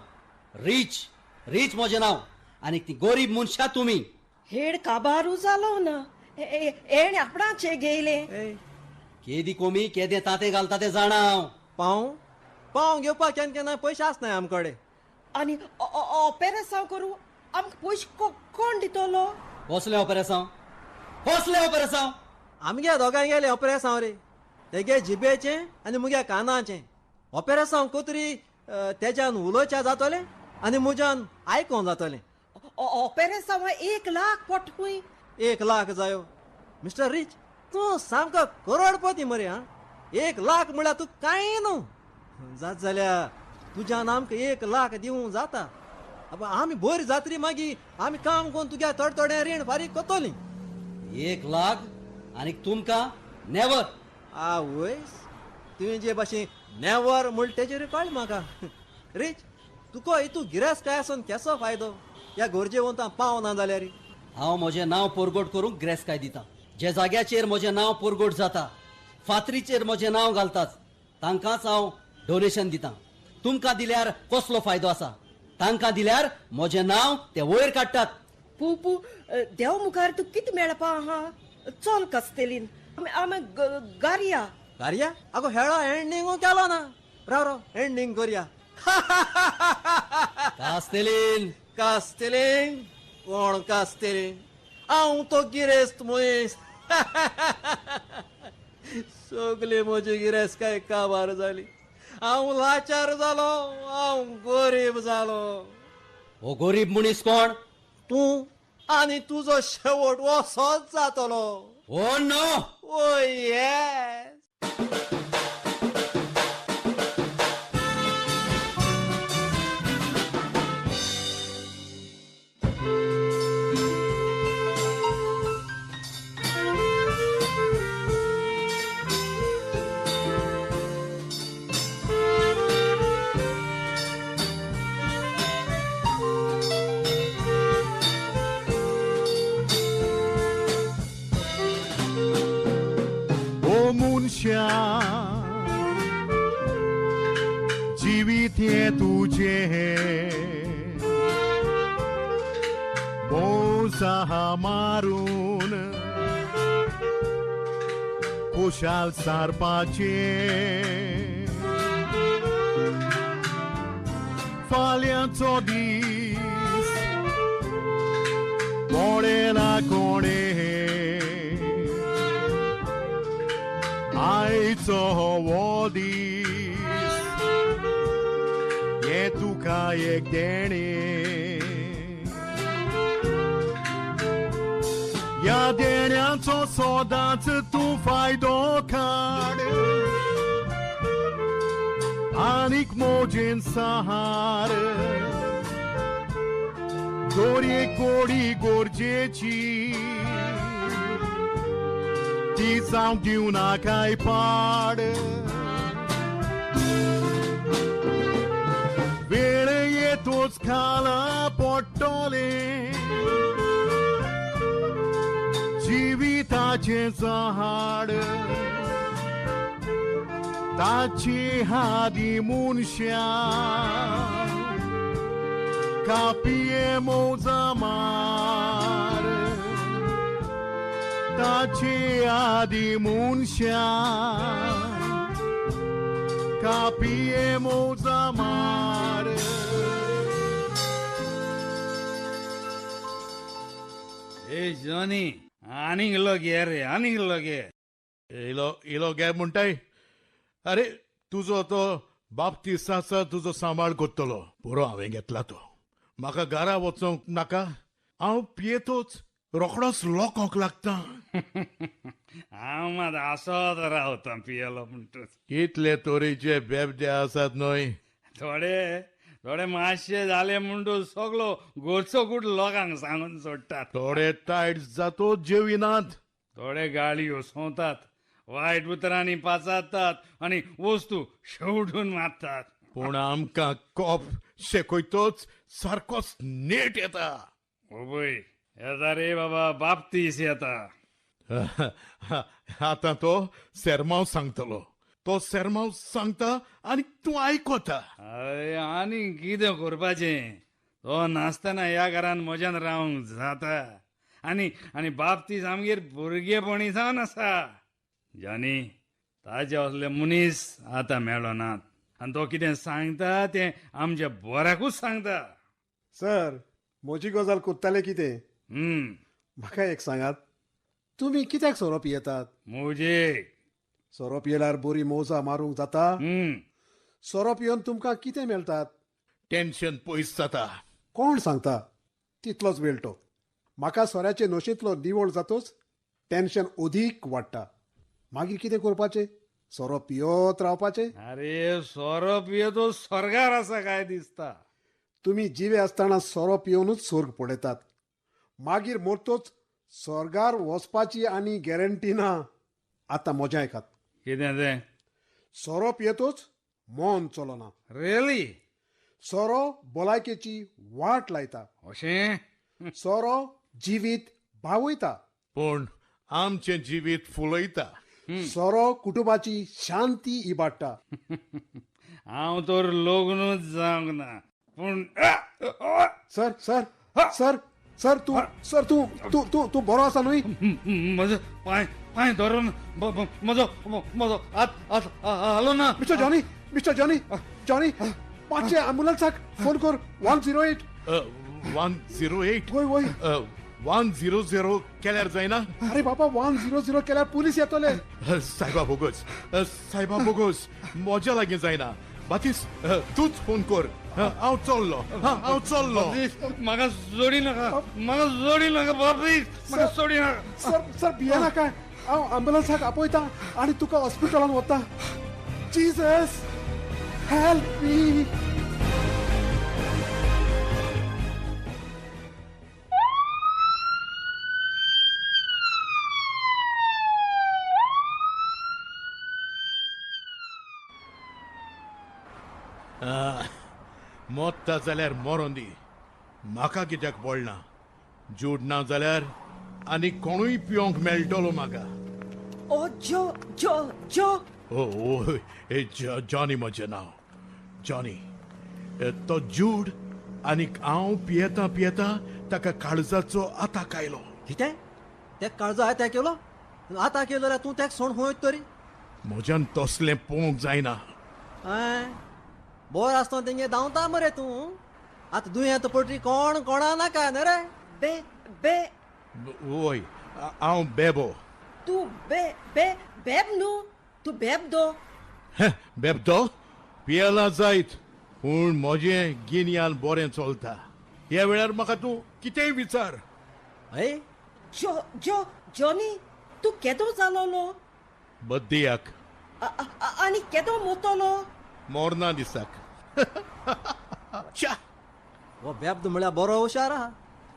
रीच रीच म्हजें नांव, आनी ती गरीब मनशां तुमी. हेड काबारू जालो ना, एणे आपणाचे गेले. केदी कोमी केदें तातें घालता तें जाणा हांव. पाव पाव घेवपाक केन्ना केन्ना पयशे आसनाय आमकडे. आनी ऑपेरेसांव करूं आमकां पयशे कोण दितलो? कसलें ऑपेरेसांव? कसलें ऑपेरेसांव? आमगे दोगांय गेले ऑपेरेसांव रे, तेगे जिबेचें आनी मुगे कानाचें. ऑपेरेसांव कोतरी तेज्यान उलोवच्या जातोलें आनी मुज्यान आयकोंक जातोलें. ऑपेरेसांव 1 लाख पोट खूंय. 1 लाख जायो? मिस्टर रीच, तूं सामको करोडपती मरे. हा, 1 लाख म्हळ्यार तूं कांय न्हू. जात जाल्यार तुज्यान आमकां 1 लाख दिवंक जाता. आमी बरी जात्री मागीर आमी काम करून तुज्या थोडे थोडे रीण फारीक करतलीं. 1 लाख आनी तुमकां नेवर. आवयस, तुवें जे भाशेन नेवर म्हण तेजेर कळ्ळें म्हाका. रीच, तुका हितू गिरेस्तकाय आसून केसो फायदो ह्या गरजेवंतां पाव ना जाल्यार? हांव म्हजें नांव पोरगोट करूंक गिरेस्तकाय दिता. जे जाग्याचेर म्हजें नांव पोरगोट जाता, फातरीचेर म्हजें नांव घालतात, तांकांच हांव डोनेशन दिता. तुमकां दिल्यार कसलो फायदो आसा? तांकां दिल्यार म्हजें नांव ते वयर काडटात. पू पू, देव मुखार तूं कितें मेळपा आहा? चल कास्तेलीन, आमी गारया. गारया? आगो हेळो एंडींग केलो ना. राव राव, एंडींग करया. कास्तेलीन, कास्तेलीन कोण कास्तेलीन? हांव तो गिरेस्त मनीस. सगली म्हजी गिरेस्तकाय काबार जाली. हांव लाचार जालो, हांव गरीब जालो. हो गरीब मनीस कोण? तूं. आनी तुजो शेवट असोच जातलो. Oh no. Oh yes. जिवीत हें तुजें भोवसाहा मारून खुशाल सारपाचें, फाल्यांचो दीस पळयला कोणें, आयचो हो दीस हें तुका एक देणें. ह्या देण्याचो सदांच तूं फायदो काड आनीक मोजेन सहार. दोरये कोडी गरजेची ती जावंक दिवं नाकाय पाड. वेळ येतोच खाला पडटलें जिविताचें झाड, ताची हादी मनशां कापिये मोजा मार ताचे आदी मनशां कापिये मोजा मार. ए जॉनी, आनीक इल्लो घे रे, आनीक इल्लो घे. इलो इलो घे म्हणटाय? अरे तुजो तो बाप्तीस्त आसा, तुजो सांबाळ करतलो. पुरो हांवें घेतला तो. म्हाका घरा वचोंक नाका, हांव पियेतोच रोखडोच लोकोंक लागता. हांव मात आसत रावतां पियेलो म्हणटच. कितले तरेचे बेबदे आसात न्हय. थोडे थोडे मातशे जाले म्हणटूच सगलो गोडचो गूट लोकांक सांगून सोडटात. थोडे टायट जातो जेविनात, थोडे गाळयो सोंवतात, वायट उतरांनी पाचारतात आनी वस्तू शेवटून मारतात. पूण आमकां कोप शेकयतोच सारकोच नेट येता. ओबय येता रे बाबा, बाप्तीस येता. आतां तो सेरमांव सांगतलो, तो सेरमांव सांगता आनी तूं आयकता. अरे आनी कितें करपाचें, तो नासतना ह्या घरान म्हज्यान रावंक जाता. आनी आनी बाप्तीस आमगेर भुरगेपणी सावन आसा. जॉनी, ताजे असले मनीस आतां मेळो नात आनी तो कितें सांगता तें आमच्या बऱ्याकूच सांगता. सर, म्हजी गजाल करताले कितें? म्हाका एक सांगात, तुमी कित्याक सोरो पियेतात? मोजेक. सोरो पियेल्यार बरी मोजा मारूंक जाता. सोरो पिवन तुमकां कितें मेळटात? टेन्शन पयस जाता. कोण सांगता? तितलोच वेळ तो. म्हाका सोऱ्याचे नशेंतलो निवळ जातोच टेन्शन अदीक वाडटा. मागीर कितें करपाचें? सोरो पियत रावपाचें? अरे सोरो पियेतो स्वर्गार आसा काय दिसता. तुमी जिवे आसतना सोरो पिवनूच स्वर्ग पळयतात, मागीर मरतोच स्वर्गार वचपाची आनी गॅरंटी ना. आतां मजा आयकात. कितें तें? सोरो पियेतोच मन चलना. रियली? सोरो भलायकेची वाट लायता. अशें? सोरो जिवीत बावयता. पूण आमचें जिवीत फुलयता. सोरो कुटुंबाची शांती इबाडटा. हांव तर लग्नूच जावंक ना. पूण सर सर सर सर तूं सर तूं तूं तूं तूं बरो आसा न्हय? म्हजो पांय पांय धरून म्हजो म्हजो हात हात हालो ना. Mister Johnny, mister Johnny, Johnny मातशें ॲम्ब्युलन्साक फोन कर. 108. 108? वय वय. 100 केल्यार जायना? अरे बाबा, 100 केल्यार पुलीस येतले. सायबा बोगस, सायबा बोगस, म्हज्या लागीं जायना. बातीस तूंच फोन कर. हांव चल्लो, हांव चल्लो. म्हाका जोडी नाका, म्हाका जोडी नाका बाबी, म्हाका सोडी नाका. सर सर भिये नाका, हांव ॲम्ब्युलन्साक आपयता आनी तुका हॉस्पिटलान वता. Jesus help me. मोत्ता जाल्यार मरोन दी, म्हाका कित्याक पडना. जूड ना जाल्यार आनी कोणूय पिवंक मेळटलो म्हाका. ओ जो जो जो. ओ ओ जॉनी म्हजें नांव, जॉनी. तो जूड आनीक हांव पियेता पियेता ताका काळजाचो आताक आयलो. कितें? तेका काळजो आताक येयलो? आताक येयलो जाल्यार तूं तेका सोण खंय वयता तरी? म्हज्यान तसलें पळोवंक जायना. बोर आसतना तेंगे धांवता मरे तूं. आतां दुयेंत पडटी कोण कोणा नाका न्हय रे? बे बे. वय, हांव बेबो. तूं बे बे बेब न्हू, तूं बेबदो. बेबदो पियेला जायत, पूण म्हजें गिन्यान बरें चलता. ह्या वेळार म्हाका तूं कितेंय विचार. हय जो जो जॉनी, तूं केदो जालोलो? बद्दियाक. आनी केदो मोतलो? मोरना दिसाक. च्या, हो बेबदो म्हळ्यार बरो हुशार आहा.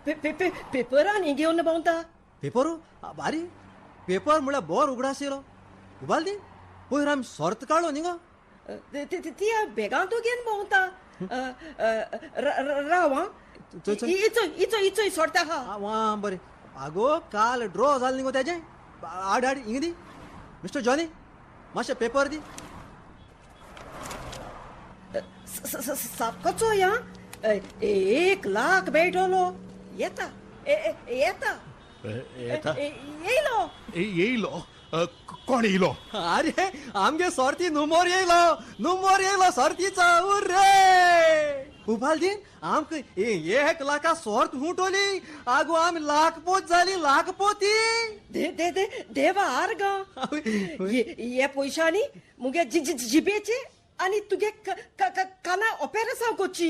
पेपरान घेवन भोंवता. पेपरू? बारी पेपर म्हळ्यार बरो उगडास येयलो. उबाल दी पयर आमी सोर्त काडलो न्ही गो. ती बेगांतू घेवन भोंवता. राव आं, इचोय इचोय सोडता हा. बरें. आगो काल ड्रॉ जालें न्ही गो तेजें. आड आड हिंगा दी. मिस्टर जॉनी मातशें पेपर दी. सारको चोय आं, 1 लाख मेळटलो. येता येता येता येयलो येयलो. कोण येयलो? अरे आमगे सोर्ती नुमोर येयलो, नुमोर येयलो सोर्तीचो. उर्रे उबालदीन आमकां 1 लाखा सोर्त हुंटोली. आगो आमी लाखपोत जाली, लाखपोती. दे दे दे देवा आर्गां. हे पयशांनी मुगे जिबेचे आनी तुगे काना ऑपेरेसांव करची,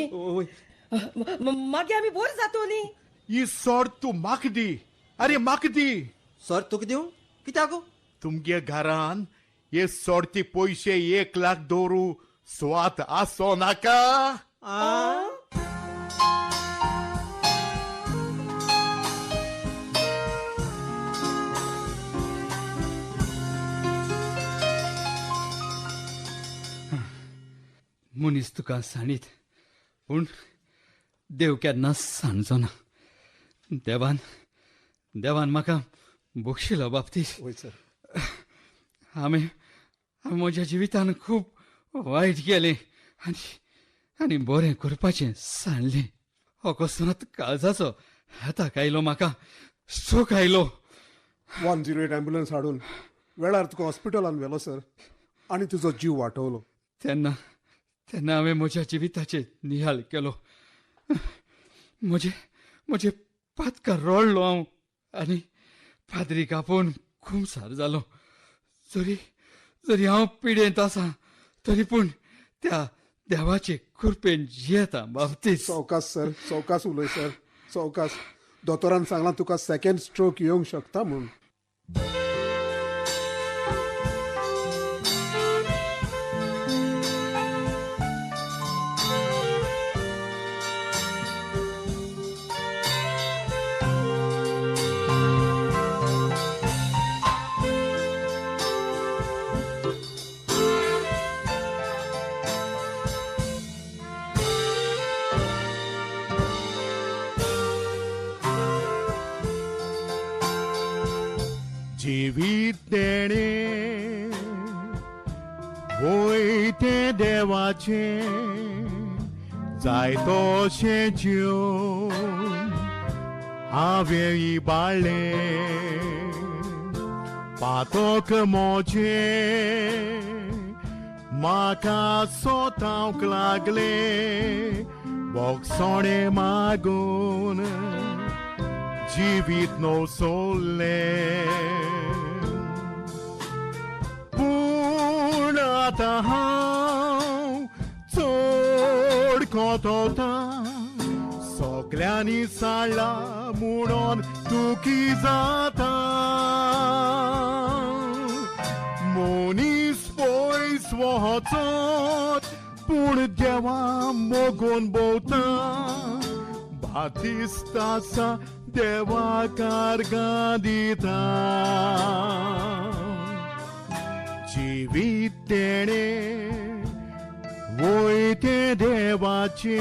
मागीर आमी बोर जातोली. ही सोर्त तूं म्हाका दी. अरे म्हाका दी. सोर्त तुका दिवं कित्याक? तुमगे घरान हे सोर्ती पयशे 1 लाख दवरू स्वात आसो नाका? मनीस तुका सांडीत पूण देव केन्ना सांडचो ना. देवान देवान म्हाका बक्षिलो बाबतीत. हांवें म्हज्या जिवितान खूब वायट केलें आनी आनी बरें करपाचें सांडलें. अकस्मात काळजाचो हाताक आयलो, म्हाका स्ट्रोक आयलो. 108 ॲम्ब्युलन्स हाडून वेळार तुका हॉस्पिटलान व्हेलो सर, आनी तुजो जीव वाटवलो. तेन्ना तेन्ना हांवें म्हज्या जिविताचेर निहाल केलो. म्हजे म्हजे पातकार रडलो हांव आनी पाद्रीक आपोवन खुमसार जालो. जरी जरी हांव पिडेंत आसा तरी पूण त्या देवाचे कृपेन जियेता बाबतीत. सवकास सर, सवकास उलय सर, सवकास. दोतोरान सांगलां तुका सेकंड स्ट्रोक येवंक शकता म्हूण. जिवीत देणे वयते देवाचें जाय तशें जीवन हांवें इबाडलें. पातक म्हजें म्हाका सोतावंक लागलें. बोगसणें मागून जिवीत न्हय सोडलें. पूण आतां हांव चड कोतोता, सगल्यांनी साडला म्हणून दुखी जाता. मनीस पयस वचत पूण देवा मोगून भोंवता. बातिस्त आसा देवा कारगां दिता. जिवीत तेणें वयते देवाचें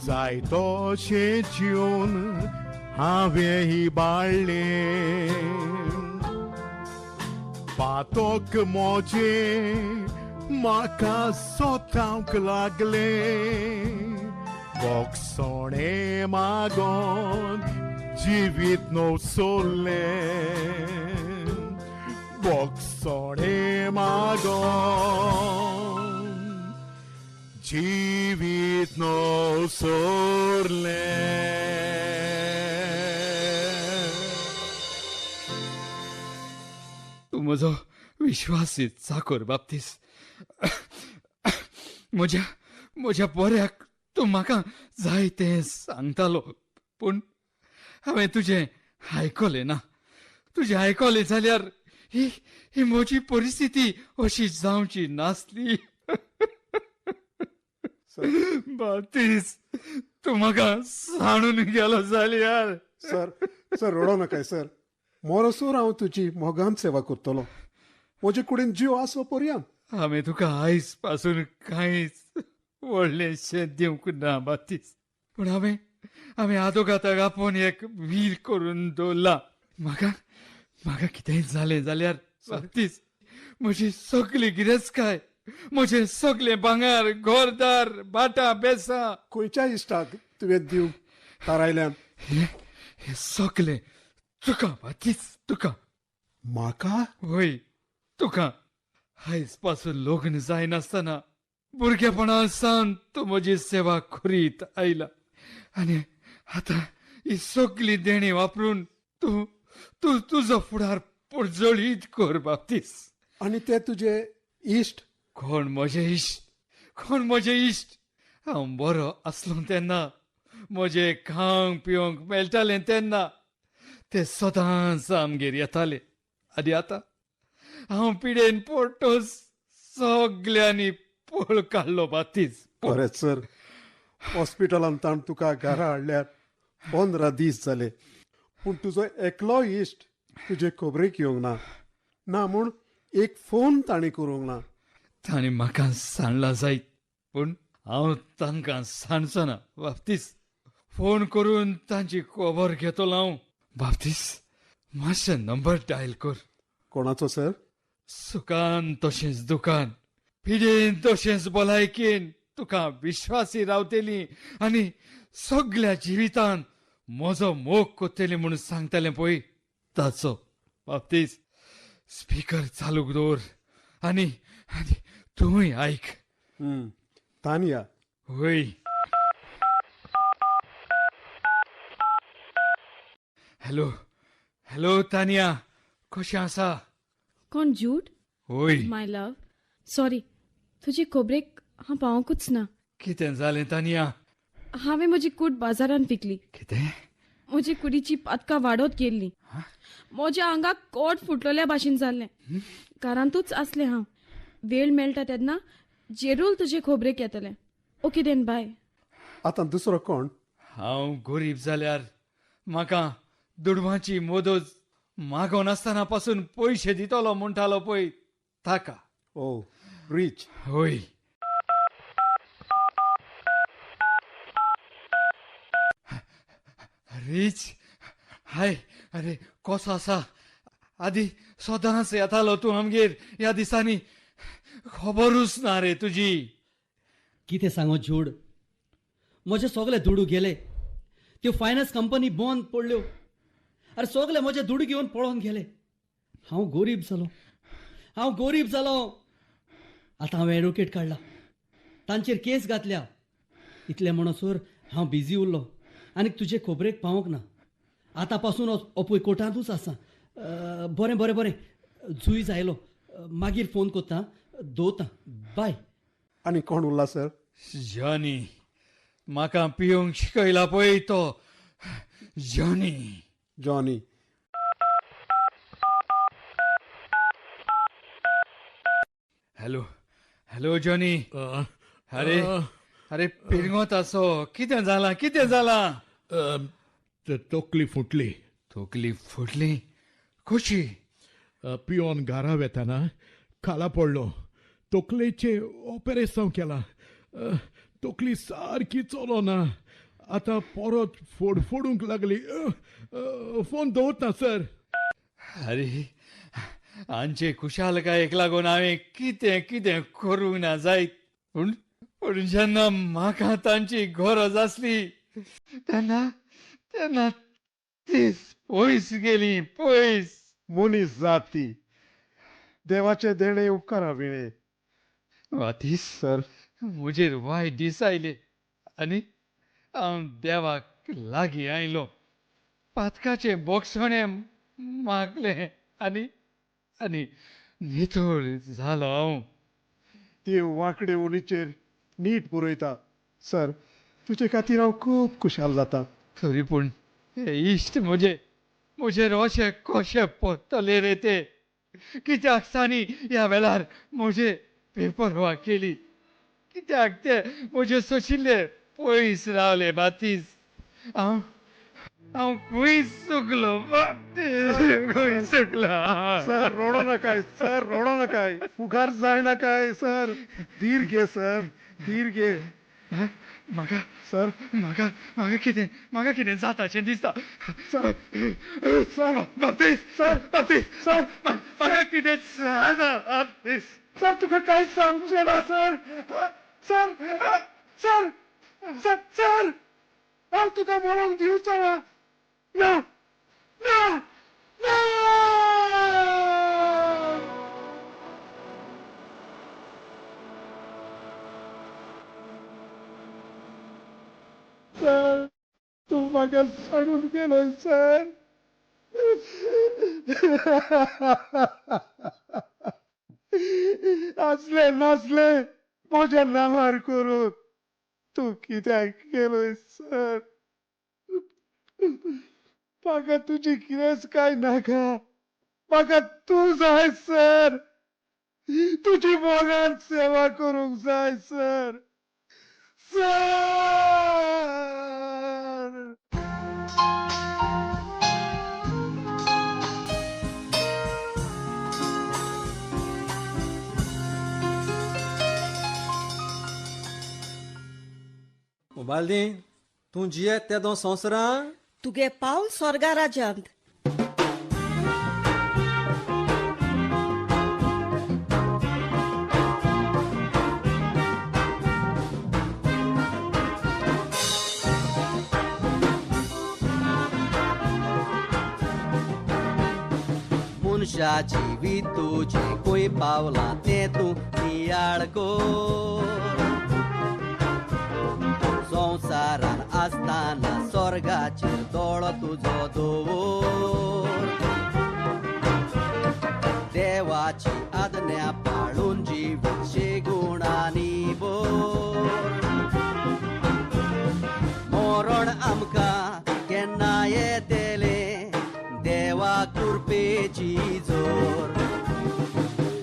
जाय तशें जीवन हांवें इबाडलें. पातक म्हजें म्हाका सोतावंक लागलें. बोगसणें मागोन जिवीत न्हय सोडलें. बोगसणें मागोन जिवीत न्हय सोडलें. तूं म्हजो विश्वासी चाकोर बाबतीस. म्हज्या म्हज्या बऱ्याक तूं म्हाका जाय तें सांगतालो पूण हांवें तुजें आयकलें ना. तुजें आयकलें जाल्यार ही ही म्हजी परिस्थिती अशी जावची नासली. बाबतीस तूं म्हाका सांडून गेलो जाल्यार. सर सर रडो नाकाय सर. मोरसोर हांव तुजी मोगान सेवा करतलो. म्हजे कुडीन जीव आसो पर्यंत. हांवें तुका आयज पासून कांयच व्हडलेंशें दिवंक ना बातीस, पूण हांवें हांवें आदोगाताक आपोवन एक व्हील करून दवरला. म्हाका म्हाका कितेंय जालें जाल्यार बातीस म्हजी सगळी गिरेस्तकाय म्हजें सगळें भांगर, घरदार, बाटा बेसां. खंयच्या इश्टाक तुवें दिवंक थारायल्यान? हें सगळें तुका बातीस, तुका. म्हाका? वय, तुका. आयज पासून लग्न जायनासतना भुरगेपणा सावन तूं म्हजी सेवा करीत आयला आनी आतां ही सगळी देणी वापरून तूं तूं तुजो फुडार परजळीत कर बाप्तीस. आनी ते तुजे इश्ट? कोण म्हजे इश्ट? कोण म्हजे इश्ट? हांव बरो आसलो तेन्ना, म्हजे खावंक पिवंक मेळटालें तेन्ना ते सदांच आमगेर येताले. आनी आतां हांव पिडेन पडटोच सगल्यांनी पळ काडलो बातीस. बरें सर, हॉस्पिटलांत ताण तुका घरा हाडल्यार 15 दीस जाले, पूण तुजो एकलो इश्ट तुजे खबरेक येवंक ना, ना म्हूण एक फोन ताणें करूंक ना. ताणें म्हाका सांडला जायत, पूण हांव तांकां सांडचो ना बाप्तीस. फोन करून तांची खबर घेतलो हांव. बाप्तीस, मातशें नंबर डायल कर. कोणाचो सर? सुखान तशेंच दुखान, पिडेन तशेंच भलायकेन तुका विश्वासी रावतली आनी सगल्या जिवितान म्हजो मोग करतली म्हूण सांगतलें पळय ताचो. बाप्तीस, स्पीकर चालू दवर आनी आनी तूंय आयक. तानिया. वय. हॅलो हॅलो तानिया, कशें आसा? कोण, जूड? वय. माय लव, सॉरी, तुजी खबरेक हांव पावोंकूच ना. कितें जालें तानिया? हांवें म्हजी कूड बाजारांत विकली. कितें? म्हजी कुडीची पातकां वाडत गेल्ली. म्हज्या आंगाक कोट फुटलेल्या भाशेन जाल्लें. घरांतूच आसलें हांव. वेळ मेळटा तेन्ना जेरूल तुजे खबरेक येतलें. ओके then, बाय. आतां दुसरो कोण? हांव गरीब जाल्यार म्हाका दुडवांची मदत मागोनासतना पासून पयशे दितलो म्हणटालो पळय ताका. ओ, रीच. हय. रीच, हाय. अरे कसो आसा? आदी सदांच येतालो तूं आमगेर, ह्या दिसांनी खबरूच ना रे तुजी. कितें सांगो जूड, म्हजे सगळे दुडू गेले. त्यो फायनान्स कंपनी बंद पडल्यो. अरे सगळे म्हजे दुडू घेवन पळोवन गेले. हांव गरीब जालो, हांव गरीब जालो. आतां हांवें एडवोकेट काडला, तांचेर केस घातल्या. इतलें म्हणसर हांव बिजी उरलो आनी तुजे खबरेक पावोंक ना. आतां पासून अपूय कोर्टांतूच आसा. बरें बरें बरें, जुईज आयलो, मागीर फोन करता. दवरता, बाय. आनी कोण उरला सर? जॉनी. म्हाका पिवंक शिकयला पळय तो Johnny. Johnny. Hello hello Johnny. अरे अरे पिरंगत आसो, कितें जालां? कितें जालां? तकली फुटली. तकली फुटली? कशी? पिवन घरा वेतना खाला पडलो, तकलेचें ऑपरेसांव केलां. तकली सारकी चलोना, आतां परत फोडफोडूंक लागली. फोन दवरता सर. अरे आमचे खुशालकायेक लागून हांवें कितें कितें करूंक ना जायत, पूण पूण जेन्ना म्हाका तांची गरज आसली तेन्ना तेन्ना तीच पयस गेली, पयस. मनीस जात ती देवाचे देणे उपकारा विणे. वातीस सर, म्हजेर वायट दीस आयले आनी हांव देवाक लागीं आयलो. पातकाचें बोगसणें मागलें आनी आनी नितळ जालो हांव. ती वांकडे ओलीचेर नीट बरयता सर. तुजे खातीर हांव खूब खुशाल जाता. तरी पूण हे इश्ट म्हजे म्हजेर अशे कशे पडटले रे ते? कित्याक तांणी ह्या वेळार म्हजे बेपर्वा केली? कित्याक ते म्हजे सोशिल्ले पयस रावले? बातीस, हांव हांव खंय चुकलो? खंय चुकलो? सर रोडो नाकाय सर, रोडो नाकाय, फुगार जाय नाकाय सर. धीर घे सर, धीर घे. म्हाका सर, म्हाका म्हाका कितें म्हाका कितें जाताशें दिसता सर. सर बाप्तीस सर बाप्तीस सर म्हाका कितें जाता बाप्तीस. सर तुका कांय सांगचें ना sir. Sir sir sir sir हांव तुका मरोंक दिवचो ना. ना ना ना. सर तूं म्हाका सांडून गेलो सर. आसले नासले म्हज्या नांवार करून तूं कित्याक गेलोय सर? म्हाका तुजी कितेंच काय नाका, म्हाका तूं जाय सर. तुजी मोगान सेवा करूंक जाय सर. सर उबालदीन तूं जियेत तेदो संवसारान तुगे पावल स्वर्गा राज्यांत. मनशा जिवीत तुजें खंय पावलां तें तूं नियाळ कर. संवसारान आसतना स्वर्गाचेर दोळो तुजो दवर. देवाची आज्ञा पाळून जिवीत शेगुणांनी भर. मरण आमकां केन्ना येतलें देवा कृपेची जोर.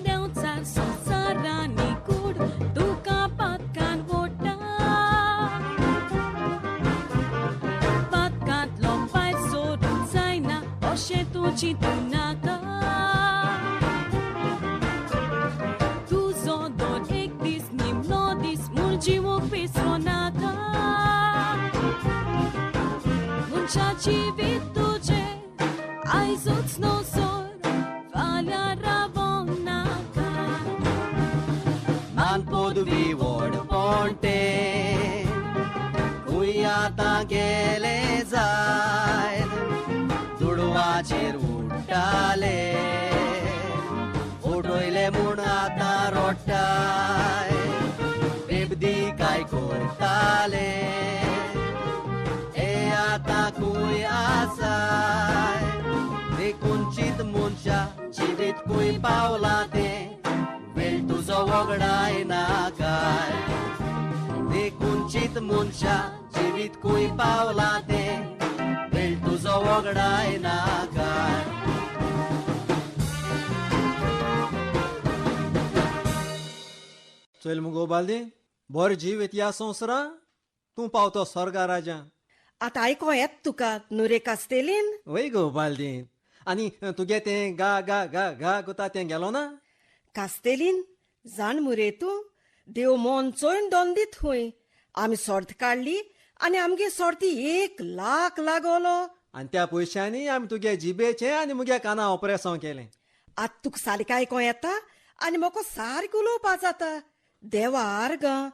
देंवचार संवसारांनी कूड तुका पातकान वोडटा. पातकांतलो पांय सोडूंक जायना अशें तूं चिंतूं नाका. तुजो दर एक दीस निमणो दीस म्हूण जिवूंक विसरो नाका. मनशा जिवीत तुजें आयजूच न्हू सोर, फाल्यां रावोंक नाका. मान पदवी व्हडपण तें खंय आतां गेलें जायत. दुडवाचेर उडटाले उडयले म्हूण आतां रोडटाय. बेबदी काय करताले हे आतां खंय आसाय. देखून चिंत मनशा जिवीत खंय पावलां तें वेळ तुजो वगडाय नाकाय. देखून चिंत मनशा जिवीत खंय पावलां तें वेळ तुजो वगडाय नाकाय. चल मुगो बालदीन बरें जिवीत ह्या संवसारान तूं पावतो स्वर्गा राज्यान. आतां आयको येत तुका न्हू रे कास्तेलीन? वय गो बालदीन, आनी तुगे तें गा गा गा गा कोता तें गेलो ना? कास्तेलीन जाण मुरे तूं, देव मन चोयन दोन दीत खंय. आमी सोर्त काडली आनी आमगे सोर्ती 1 लाख लागलो. आनी त्या पयशांनी आमी तुगे जिबेचें आनी मुगे काना ऑपरेसांव केलें. आतां तुका सारकें आयकों येता आनी म्हाका सारकें उलोवपा जाता. देवा आर्गां.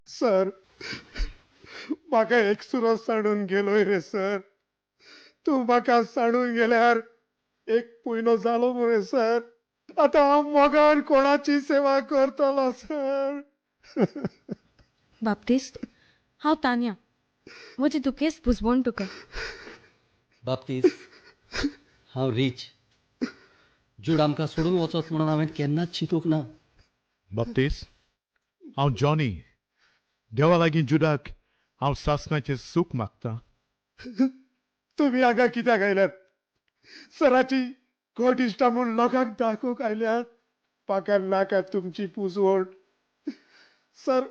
सर म्हाका एकसुरो सांडून गेलोय रे सर. तूं म्हाका सांडून गेल्यार 1 म्हयनो जालो मरे सर. आतां हांव मोगान कोणाची सेवा करतलो सर? बाप्तीस्त, हांव तान्या, म्हजी दुखेस्त भुजवण तुका. बाप्तीस्त, हांव रीच. जूड आमकां सोडून वचत म्हणून हांवें केन्नाच चिंतूंक ना. बाप्तीस्त, हांव जॉनी. देवा लागीं जुडाक हांव सासणाचें सूख मागतां. तुमी हांगा कित्याक आयल्यात? सराची घट इश्टा म्हूण लोकांक दाखोवंक आयल्यात? म्हाका नाका तुमची पुजवण सर.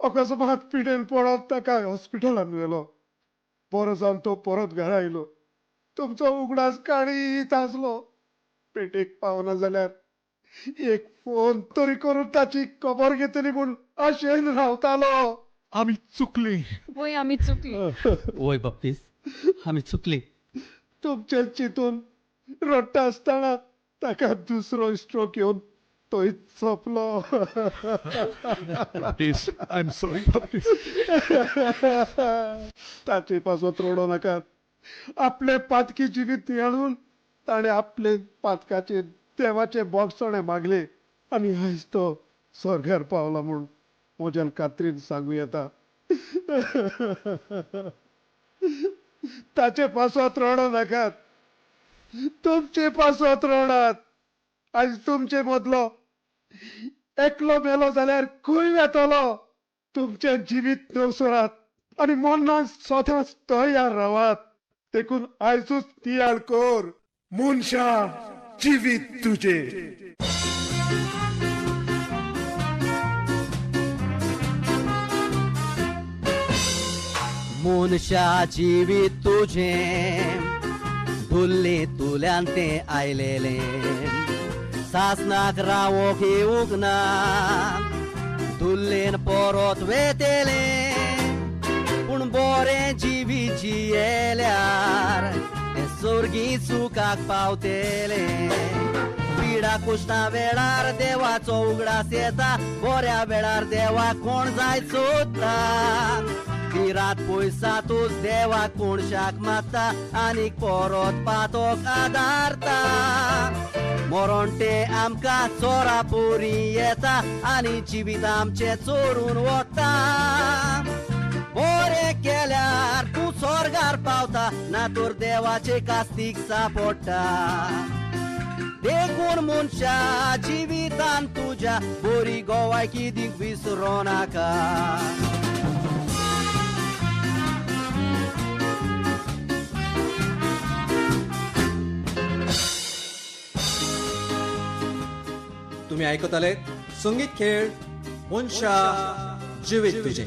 अकस्मात पिडेन पडत ताका हॉस्पिटलांत व्हेलो. बरो जावन तो परत घरा आयलो. तुमचो उगडास काडीत आसलो. पेटेक पावना जाल्यार एक फोन तरी करून ताची खबर घेतली म्हूण आशेन रावतालो. आमी चुकली. वय आमी चुकली. वय बाप्तीस, आमी चुकली. तुमचें चिंतून रडटा आसतना ताका दुसरो स्ट्रोक येवन तोय सोंपलो. बाप्तीस, I am sorry Baptist. ताचे पासत रडो नाकात. आपले पातकी जिवीत नियाळून ताणें आपले पातकाचे देवाचे बोगसणें मागलें आनी आयज तो स्वर्गार पावला म्हूण म्हज्यान खात्रीन सांगूं येता. ताचे पासत रडो नाकात, तुमचे पासत रडात. आयज तुमचे मदलो एकलो मेलो जाल्यार खंय वेतलो? तुमचें जिवीत नवसरात आनी मरणान सदांच तयार रावात. देखून आयजूच तियाळ कर मनशा जिवीत तुजें. मनशा जिवीत तुजें धुल्ले तुल्यान तें आयलेलें, सासनाक रावोंक येवंक ना, धुल्लेन परत वेतेलें. पूण बरें जिवीत जियेल्यार तें सोर्गी सुखाक पावतेलें. पिडा कुश्टा वेळार देवाचो उगडास येता, बऱ्या वेळार देवाक कोण जाय सोदता. ती रात पयसातूच देवाक कोणशाक मारता आनी परत पातोक आदारता. मरण तें आमकां चोरा पोरी येता आनी जिवीत आमचें चोरून वता. बरें केल्यार तूं स्वर्गार पावता, ना तर देवाचे कास्तीक सापडटा. देखून मनशा जिवितान तुज्या बरी गोवायकी दिवंक विसरो नाका. तुम्ही आयकताले संगीत खेळ मनशा जिवीत तुजें.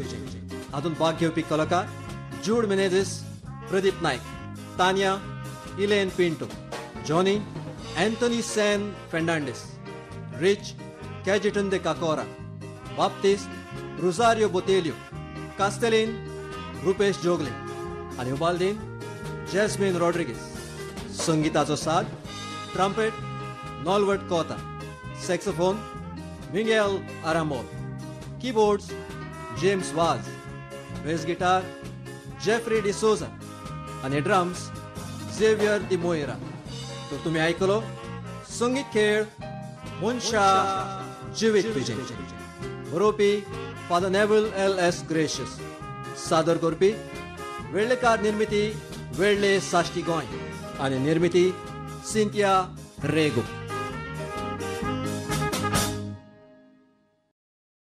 हातूंत भाग घेवपी कलाकार Jude Menezes, Pradeep Naik, Tanya, Elaine Pinto, Johnny, Anthony San Fernandes, Rich, Cajetan de Cacora, Baptist, Rosario Botelho, Castelin, Rupesh Jogle आनी उबालदीन जॅस्मीन रॉड्रिगीस. संगीताचो साथ trumpet Nolbert Cota, saxophone Miguel Arambol, keyboards James Vaz, bass guitar Jeffrey D'Souza आनी ड्रम्स झेवियर दी मोयरा. तर तुम्ही आयकलो संगीत खेळ मनशा जिवीत तुजें. बरोवपी Father Neville L S Gracious, सादर करपी वेर्लेकार निर्मिती वेर्ले साश्टी गोंय आनी निर्मिती सिंथिया रेगो.